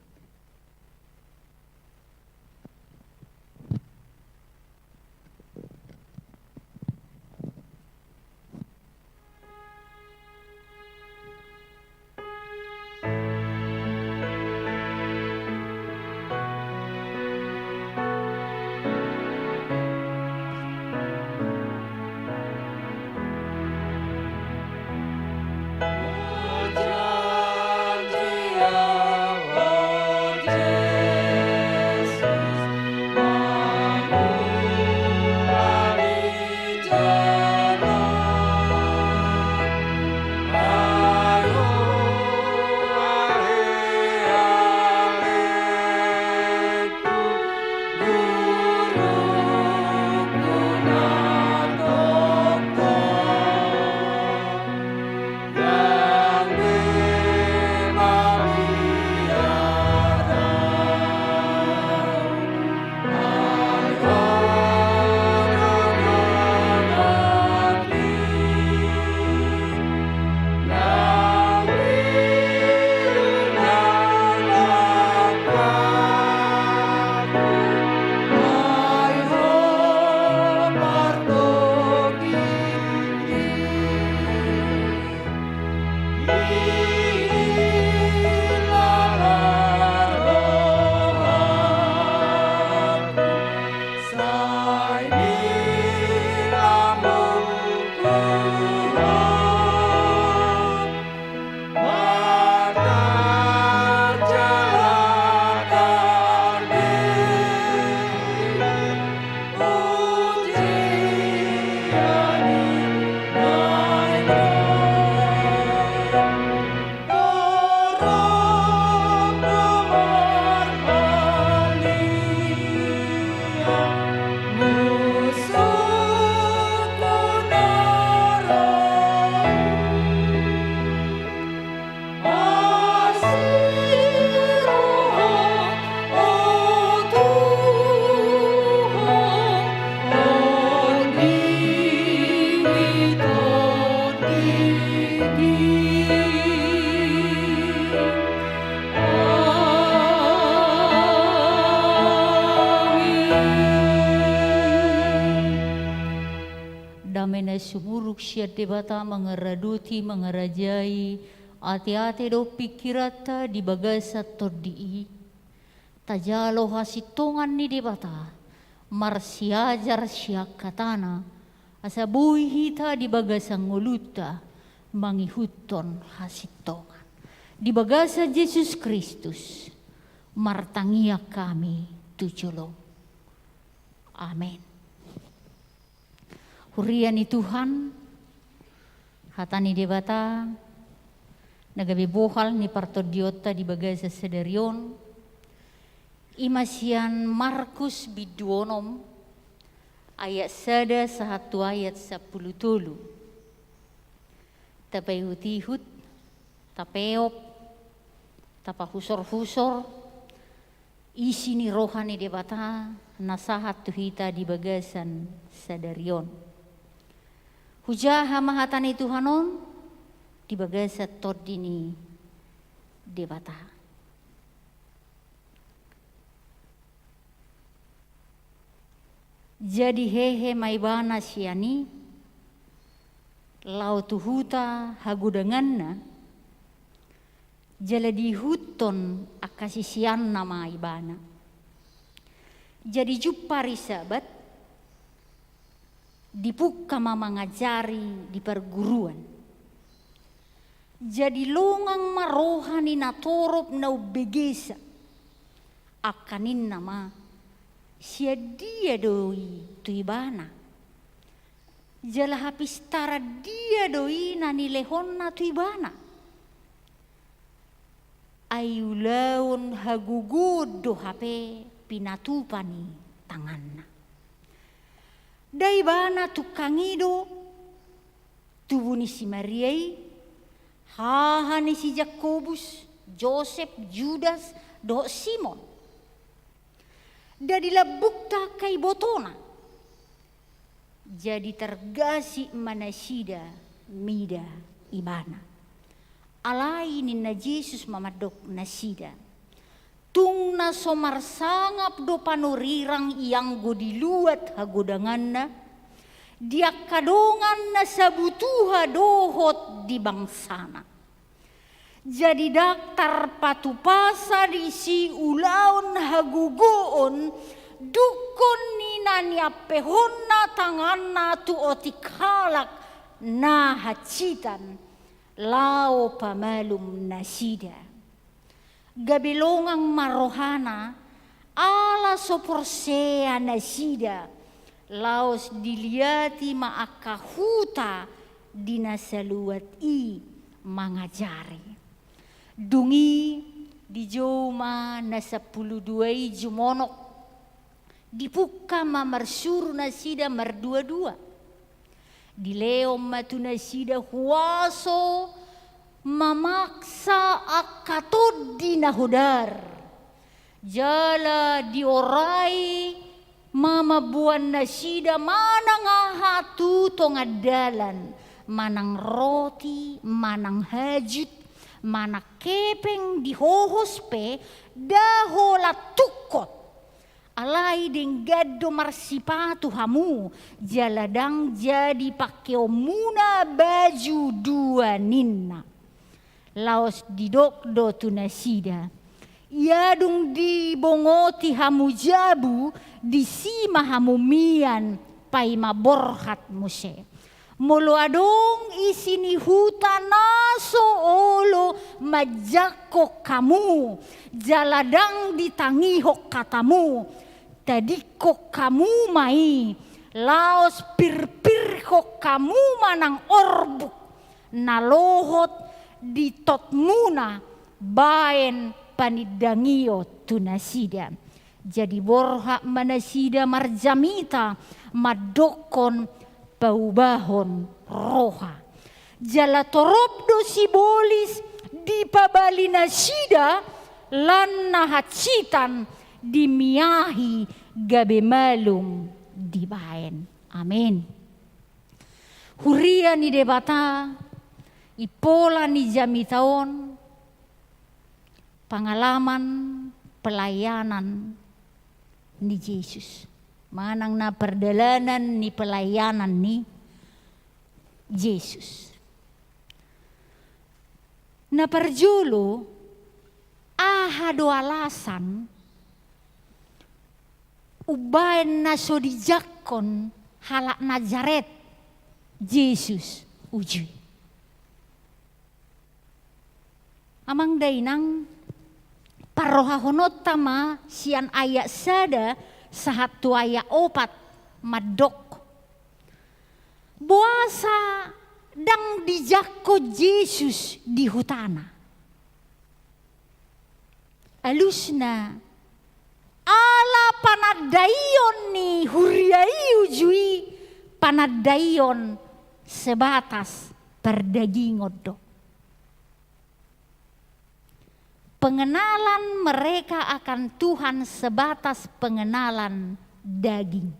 Dame na sumurung sian Debata mangaradoti mangarajai ateate dohot pingkiranta di bagasan Tondi i. Tajalo hasintongan ni Debata marsiajar sian hatana, asa boi hita di bagasan ngolunta mangihuthon hasintongan. Di bagasan Jesus Kristus martangiang hami tu jolom. Amen. Huria ni Tuhan, hata ni Debata na gabe bohal ni partondionta di bagasan sadari on, i ma sian Markus bindu onom ayat sada sahat tu ayat sampulu tolu. Tapaihutihut, tapeop, tapahusorhusor isi ni roha ni Debata na sahat tu hita di bagasan sadari on. Hujaha ma hata ni Tuhan on di bagasan Tondi ni Debata. Jadi hehe ma ibana sian i, laho tu huta hagodanganna, jala diihuthon angka siseanna ma ibana. Jadi jumpang ari Sabat, dipungka ma mangajari di parguruan. Jadi longang ma roha ni natorop na umbegesa. Angka ninna ma, sian dia do i tu ibana? Jala hapistaran dia do i na nilehonna tu ibana? Ai ulaon hagogoon do hape pinatupa ni tanganna. Nda ibana tungkang i do tubu ni si Maria i, haha ni si Jakobus, Josep, Judas, dohot Simon? Nda di lambungta angka ibotona. Jadi targasip ma nasida mida ibana. Alai ninna Jesus ma mandok nasida, tung na so marsangap do panurirang ianggo diluat hagodanganna, di angka dongan na sabutuha dohot di bangsana. Jadi ndang tarpatupasa disi ulaon hagogoon, dungkon ni na niampehonna tanganna tu otik halak na hansitan, laho pamalum nasida. Gabe longang ma rohana, ala so porsea nasida, laos diliati ma angka huta di na saluat i mangajari. Dung i dijou ma na sampulu dua i jumonok. Dipungka ma marsuru nasida marduadua. Dilehon ma tu nasida huaso mamaksa angka tondi na hodar. Jala diorai ma mamboan nasida manang aha tu tongan dalan, manang roti, manang hajut, manang kepeng dihohos pe, nda holan tungkot. Alai denggan do marsipatu hamu, jala ndang jadi pangkeonmuna baju dua ninna. Laos didok do tu nasida, ia dung dibongoti hamu jabu, disi ma hamu mian paima borhat muse. Molo adong isi ni huta na so olo manjangkon hamu, jala ndang ditangihon hatamu, tadingkon hamu ma i, laos pirpirhon hamu ma nang orbuk na lohot di totmuna baen panindangion tu nasida. Jadi borhat ma nasida marjamita mandokkon paubahon roha. Jala torop do sibolis dipabali nasida, lan na hansitan dimiahi gabe malum dibaen. Amin. Huria ni Debata, impola ni jamita on, pangalaman pelayanan ni Jesus. Manang na pardalanan ni pelayanan ni Jesus. Na parjolo, aha do alasan umbaen na so dijangkon halak Nazaret Jesus uju i? Amang dainang, parrohahononta ma sian ayat sada sahat tu ayat opat mandok, boasa ndang dijangkon Jesus di hutana? Alusna, ala panandaion ni huria i uju i, panandaion sebatas pardagingon do. Pengenalan mereka akan Tuhan sebatas pengenalan daging.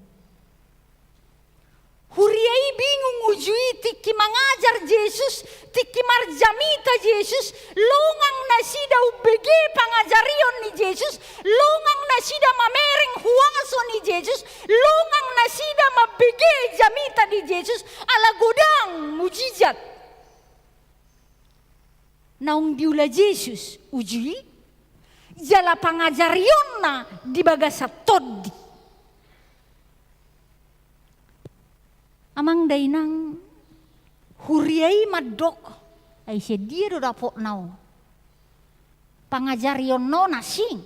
Huria i bingung uju i, tingki mangajar Jesus, tingki marjamita Jesus, longang nasida umbege pangajarion ni Jesus, longang nasida mamereng huaso ni Jesus, longang nasida mambege jamita ni Jesus, ala godang mujizat naung diula Jesus uju i, jala pangajarionna di bagasan tondi. Amang dainang, huria i mandok, Ai sian dia do dapotna on? Pangajarionna on asing.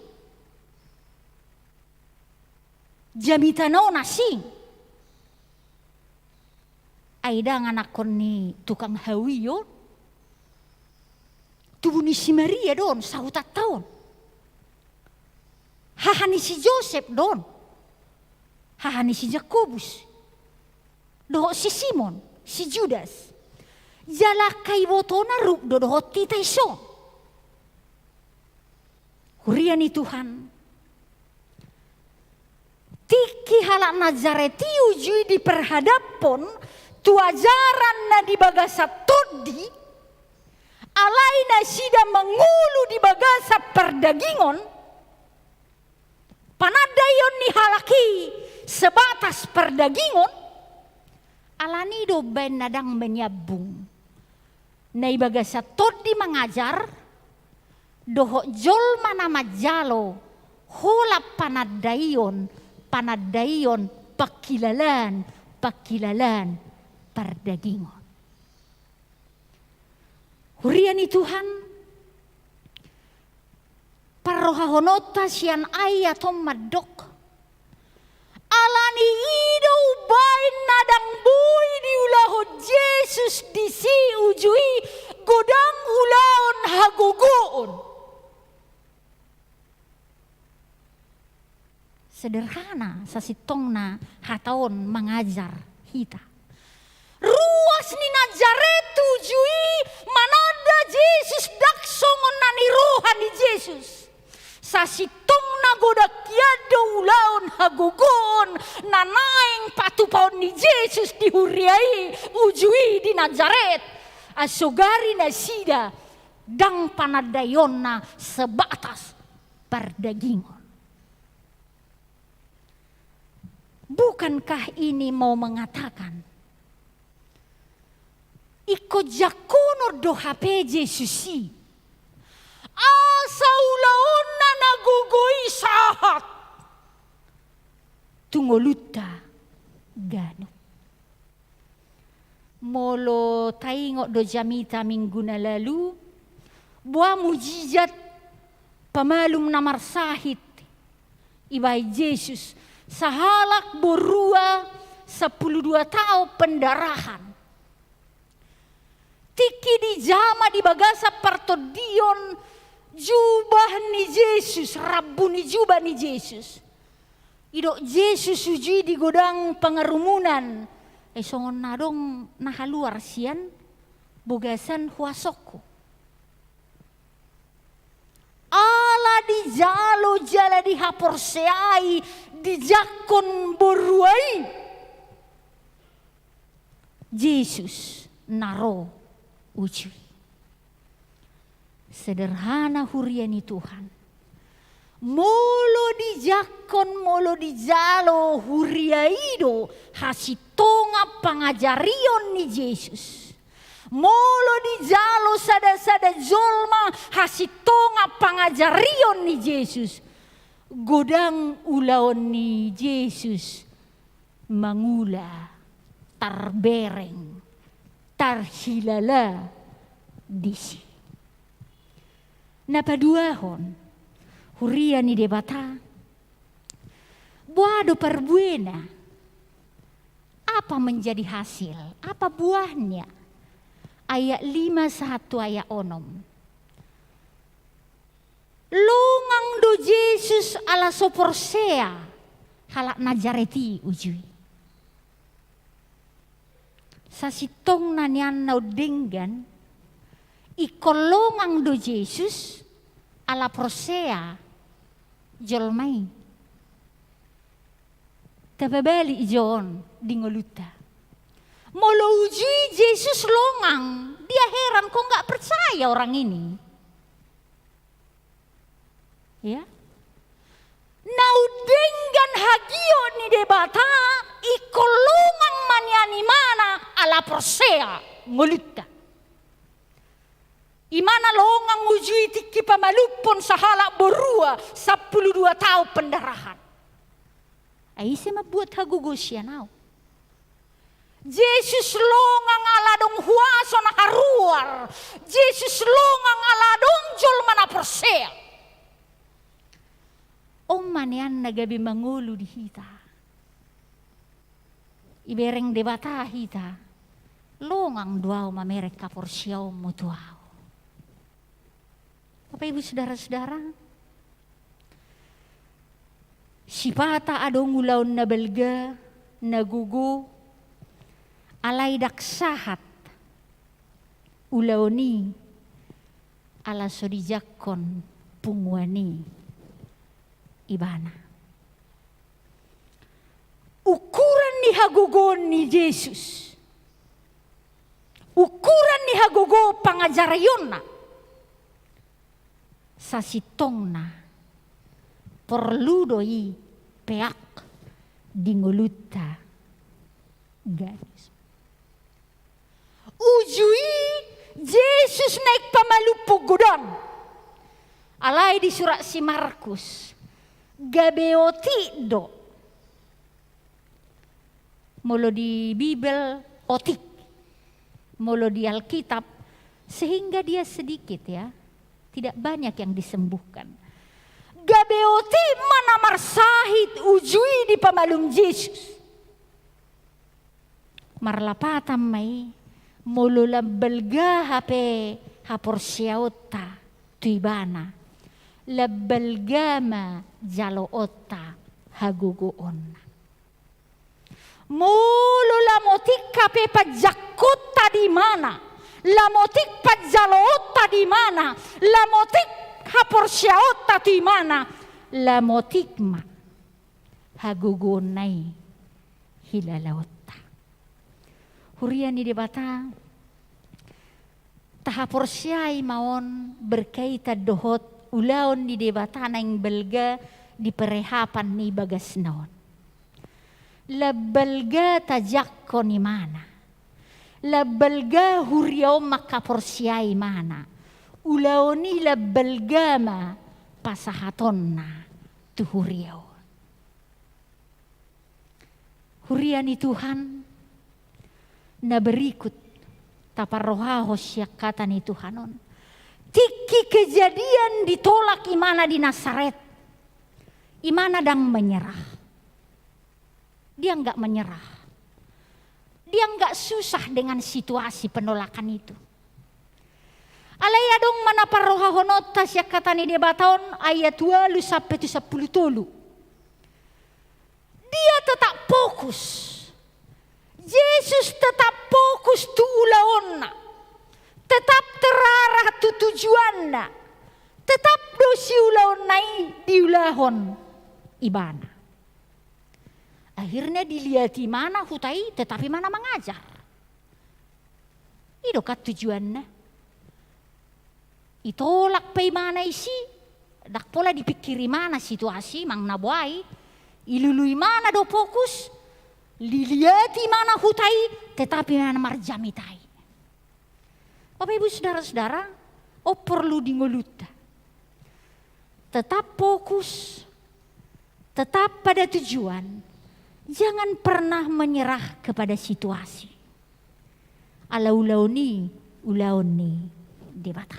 Jamitana on asing. Ai ndang anakkon ni tukang hawi on. Tubu ni si Maria do on, sahutanta on. Haha ni si Josep do on. Haha ni si Jakobus. Dohot si Simon, si Judas. Jala angka ibotona rup do dohot hita ison. Huria ni Tuhan. Tingki halak Nazaret i uju i diperhadaphon tu ajaran na di bagasan tondi, alai nasida mangolu di bagasan pardagingon, panandaion ni halak i sebatas pardagingon, alani i do umbaen na ndang manyambung. Na di bagasan tondi mangajar, dohot jolma na manjalo holan panandaion, panandaion pangkilalaan, pangkilalaan pardagingon. Huria ni Tuhan, parrohahononta sian ayat on mandok, alani i do umbaen na ndang boi diulahon Jesus disi uju i godang ulaon hagogoon. Sederhana sasintongna hata on mangajar hita. Ruas ni Nazaret uju i mananda Jesus ndang songon na niroha ni Jesus. Sasintongna godang hian do ulaon hagogoon na naeng patupaon ni Jesus di huria i uju i di Nazaret. Ai sogari nasida ndang panandaionna sebatas pardagingon. Bukankah ini mau mengatakan, ingkon jangkonon do hape Jesus i, asa ulaonna na gogo i sahat tu ngolunta ganup? Molo taingot do jamita minggu na lalu, boha mujizat pamalum na marsahit ibaen Jesus, sahalak borua sampulu dua taon pendarahan. Tingki dijama di bagasan partondion jubah ni Jesus, rambu ni jubah ni Jesus. Didok Jesus uju i di godang pangarumunan, ai songon na adong na haluar sian bagasan huasongku. Ala dijalo jala dihaporseai dijangkon borua i, Jesus na ro uju i. Sederhana huria ni Tuhan. Molo dijangkon, molo dijalo huria i do hasintongan pangajarion ni Jesus. Molo dijalo sada-sada jolma hasintongan pangajarion ni Jesus, godang ulaon ni Jesus mangula, tarbereng, tarhilala disi. Na paduahon, huria ni Debata, boha do parbuena? Apa menjadi hasil? Apa buahnya? Ayat lima sahat tu ayat onom. Longang do Jesus ala so porsea halak Nazaret i uju i. Sasintongna nian na umdenggan, ingkon longang do Jesus ala porsea jolma i. Tapabalik jo on di ngolunta. Molo uju i Jesus longang, dia heran kok nggak percaya orang ini. Ya. Na umdenggan hagiot ni Debata, ingkon longang ma nian imana ala porsea ngolunta. Imana longang uju i tingki pamalumhon sahalak borua sampulu dua taon pendarahan. Ai ise mambuat hagogo sian ahu? Jesus longang ala adong huaso na haruar. Jesus longang ala adong jolma na porsea. On ma nian na gabe mangolu di hita. Ibereng Debata hita, longang do ahu mamereng haporseaonmu tu ahu. Bapak, Ibu, Saudara-saudara, sipata adong ulaon na balga, na gogo, alai ndang sahat ulaon i ala so dijangkon punguan i ibana. Ukuran ni hagogoon ni Jesus, ukuran ni hagogoon pangajarionna, sasintongna porlu do i peak di ngolunta gadis. Uju i Jesus naeng pamalumhon godang. Alai di surat si Markus, gabe otik do. Molo di Bibel, otik. Molo di Alkitab, sehingga dia sedikit, ya, tidak banyak yang disembuhkan. Gabe otik ma na marsahit uju i di pamalum Jesus. Marlapatan ma i, molo lam balga hape haporseaonta tu ibana, lam balga ma jaloonta hagogoonna. Molo lam otik hape panjangkonta di ibana, lam otik panjaloonta di ibana, lam otik haporseaonta tu ibana, lam otik ma hagogoonna i hilalaonta. Huria ni Debata, tahaporseai ma on berkaitan dohot ulaon ni Debata naeng balga di perehapan ni bagasna on. Lam balga tajangkon ibana. Lam balga huria on manghaporseai ibana. Ulaon i lam balga ma pasahatonna tu huria on. Huria ni Tuhan, na berikut taparrohahon sian hata ni Tuhan on. Tingki kejadian ditolak ibana di Nasaret, ibana ndang menyerah. Dia nggak menyerah. Dia nggak susah dengan situasi penolakan itu. Alai adong ma na parrohahononta sian hata ni Debata on, ayat ualu sampe tu sampulu tolu. Dia tetap fokus. Jesus tetap fokus tu ulaonna. Tetap terarah tu tujuanna. Tetap do siulaonna i diulahon ibana. Akhirnya diliati ibana huta i, tetap ibana mangajar. I do kan tujuanna. Itolak pe ibana isi, ndang pola dipikiri ibana situasi, manang na boha i, ilului ibana do fokus, diliati ibana huta i, tetap ibana marjamita i. Bapak, Ibu, Saudara-saudara, on porlu di ngolunta. Tetap fokus, tetap pada tujuan, jangan pernah menyerah kepada situasi. Ala ulaon i, ulaon ni Debata.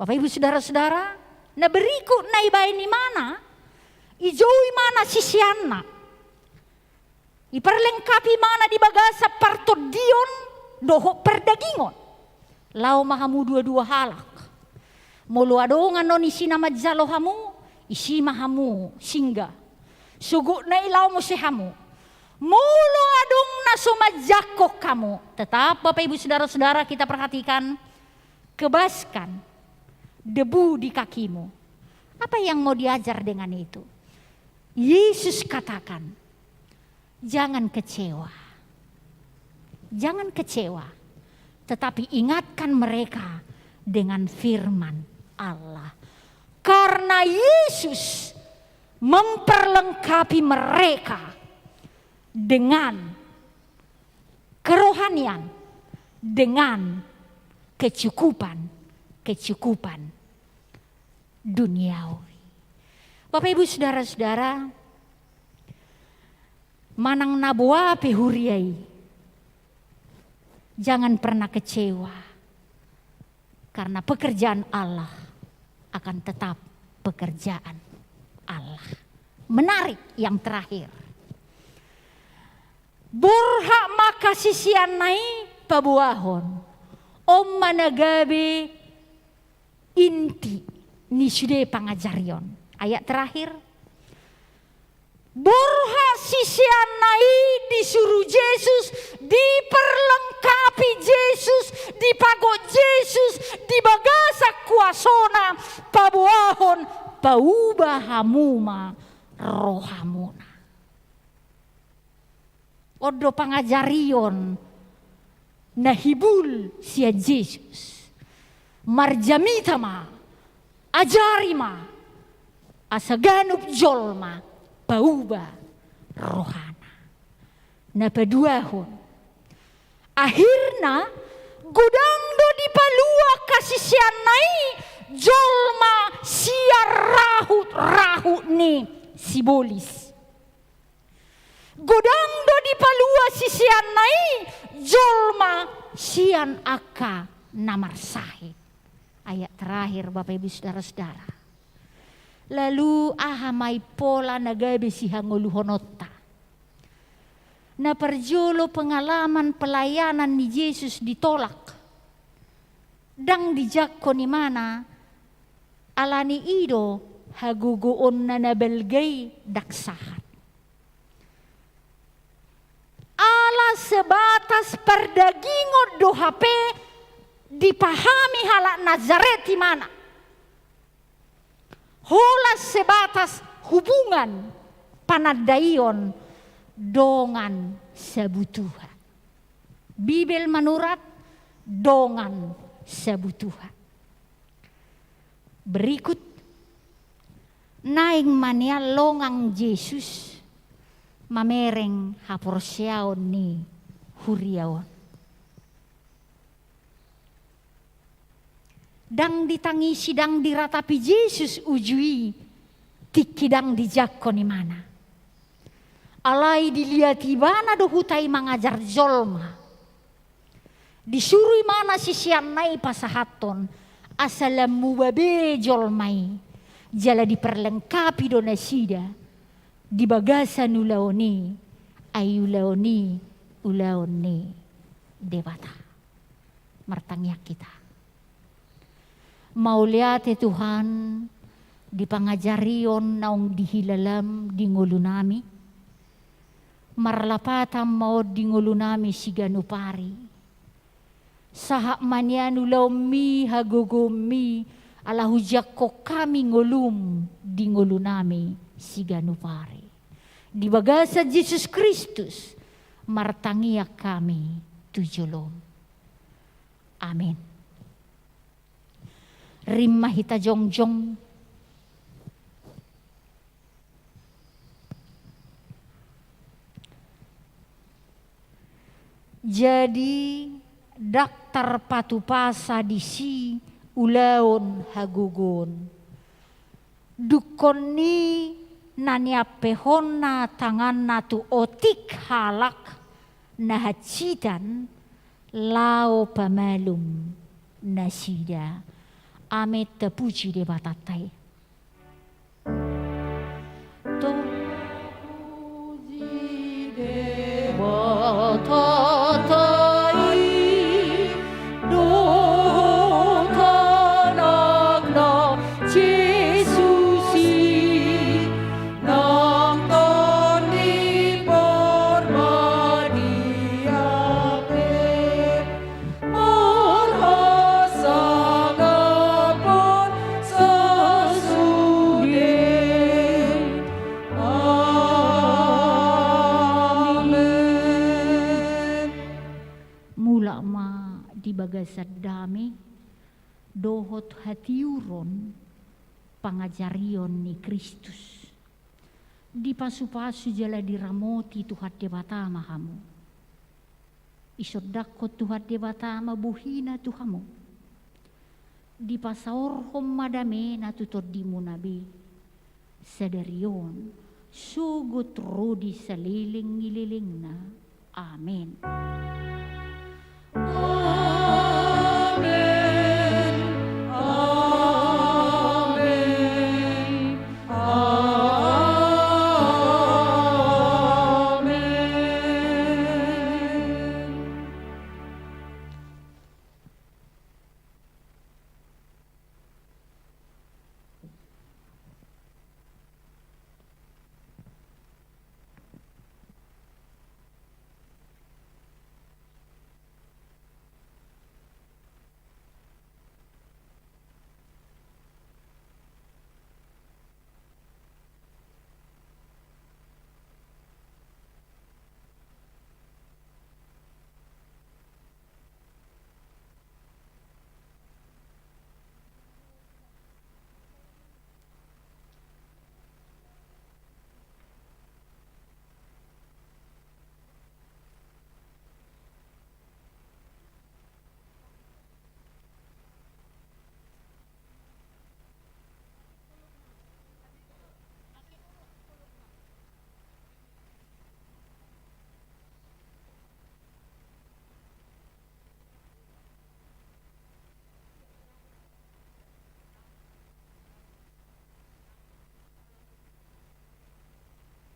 Bapak, Ibu, Saudara-saudara, na berikut na ibaen ibana, ijou ibana siseanna. Iparlengkapi ibana di bagasan partondion dohot pardagingon. Laho ma hamu dua-dua halak. Molo adong annon isi na manjalo hamu, isi ma hamu singgah. Sogotna i laho muse hamu. Molo adong na so manjangkon hamu, tetap, Bapak, Ibu, Saudara-saudara, kita perhatikan, kebaskan debu di kakimu. Apa yang mau diajar dengan itu? Yesus katakan, "Jangan kecewa. Jangan kecewa. Tetapi ingatkan mereka dengan firman Allah." Karena Yesus memperlengkapi mereka dengan kerohanian, dengan kecukupan, kecukupan duniawi. Bapak, Ibu, Saudara-saudara, Manang na boa pe huria i, jangan pernah kecewa. Karena pekerjaan Allah akan tetap pekerjaan Allah. Menarik yang terakhir. Borhat ma angka siseanna i paboahon. On ma na gabe inti ni sude pangajarion. Ayat terakhir. Borhat siseanna i disuru Jesus, diperlengkapi Jesus, dipagot Jesus, di bagasan kuasona, paboahon, pauba hamu ma rohamuna. On do pangajarion na hibul sian Jesus. Marjamita ma, ajari ma, asa ganup jolma pauba rohana. Na paduahon. Akhirna, godang do dipalua angka siseanna i jolma sian rahut-rahut ni sibolis. Godang do dipalua siseanna i jolma sian angka na marsahit. Ayat terakhir, Bapak Ibu Saudara-saudara. Lalu aha ma i pola na gabe sihangoluhononta? Na parjolo, pengalaman pelayanan ni Jesus ditolak. Ndang dijangkon ibana, alani i do hagogoonna na balga i ndang sahat. Ala sebatas pardagingon do hape dipahami halak Nazaret ibana. Holan sebatas hubungan panandaion dongan sabutuha. Bibel manurat dongan sabutuha. Berikut, naeng ma nian longang Jesus mamereng haporseaon ni huria on. Ndang ditangisi, ndang diratapi Jesus uju i tingki ndang dijangkon ibana. Alai diliati ibana do huta i mangajar jolma. Disuru ibana siseanna i pasahathon, asa lam muba be jolma i, jala diperlengkapi do nasida di bagasan ulaon i, ai ulaon i ulaon ni Debata. Martangiang hita. Mauliate Tuhan, di pangajarion naung dihilalam di ngolunami. Marlapatan ma on di ngolunami siganup ari. Sahat ma nian ulaonmi, hagogoonmi, ala hujangkon hami ngolum di ngolunami siganup ari. Di bagasan Jesus Kristus, martangiang hami tu jolom. Amin. Rim ma hita jongjong. Jadi, ndang tarpatupasa disi ulaon hagogoon. Dungkon ni na niampehonna tanganna tu otik halak na hansitan laho pamalum nasida. Amin, tapuji Debatanta i. Tapuji Debatanta i, dohot Anakna Jesus i, nang Tondi Porbadia pe. Marhasangaphon sasude. Amen. Mulak ma di bagasan dame dohot hatiuron pangajarion ni Kristus. Dipasupasu jala diramoti Tuhan Debata ma hamu. Isondangkon Tuhan Debata ma bohina tu hamu. Dipasaorhon ma damena tu tondimuna be. Sadari on Sogot ro di saleleng ni lelengna. Amen.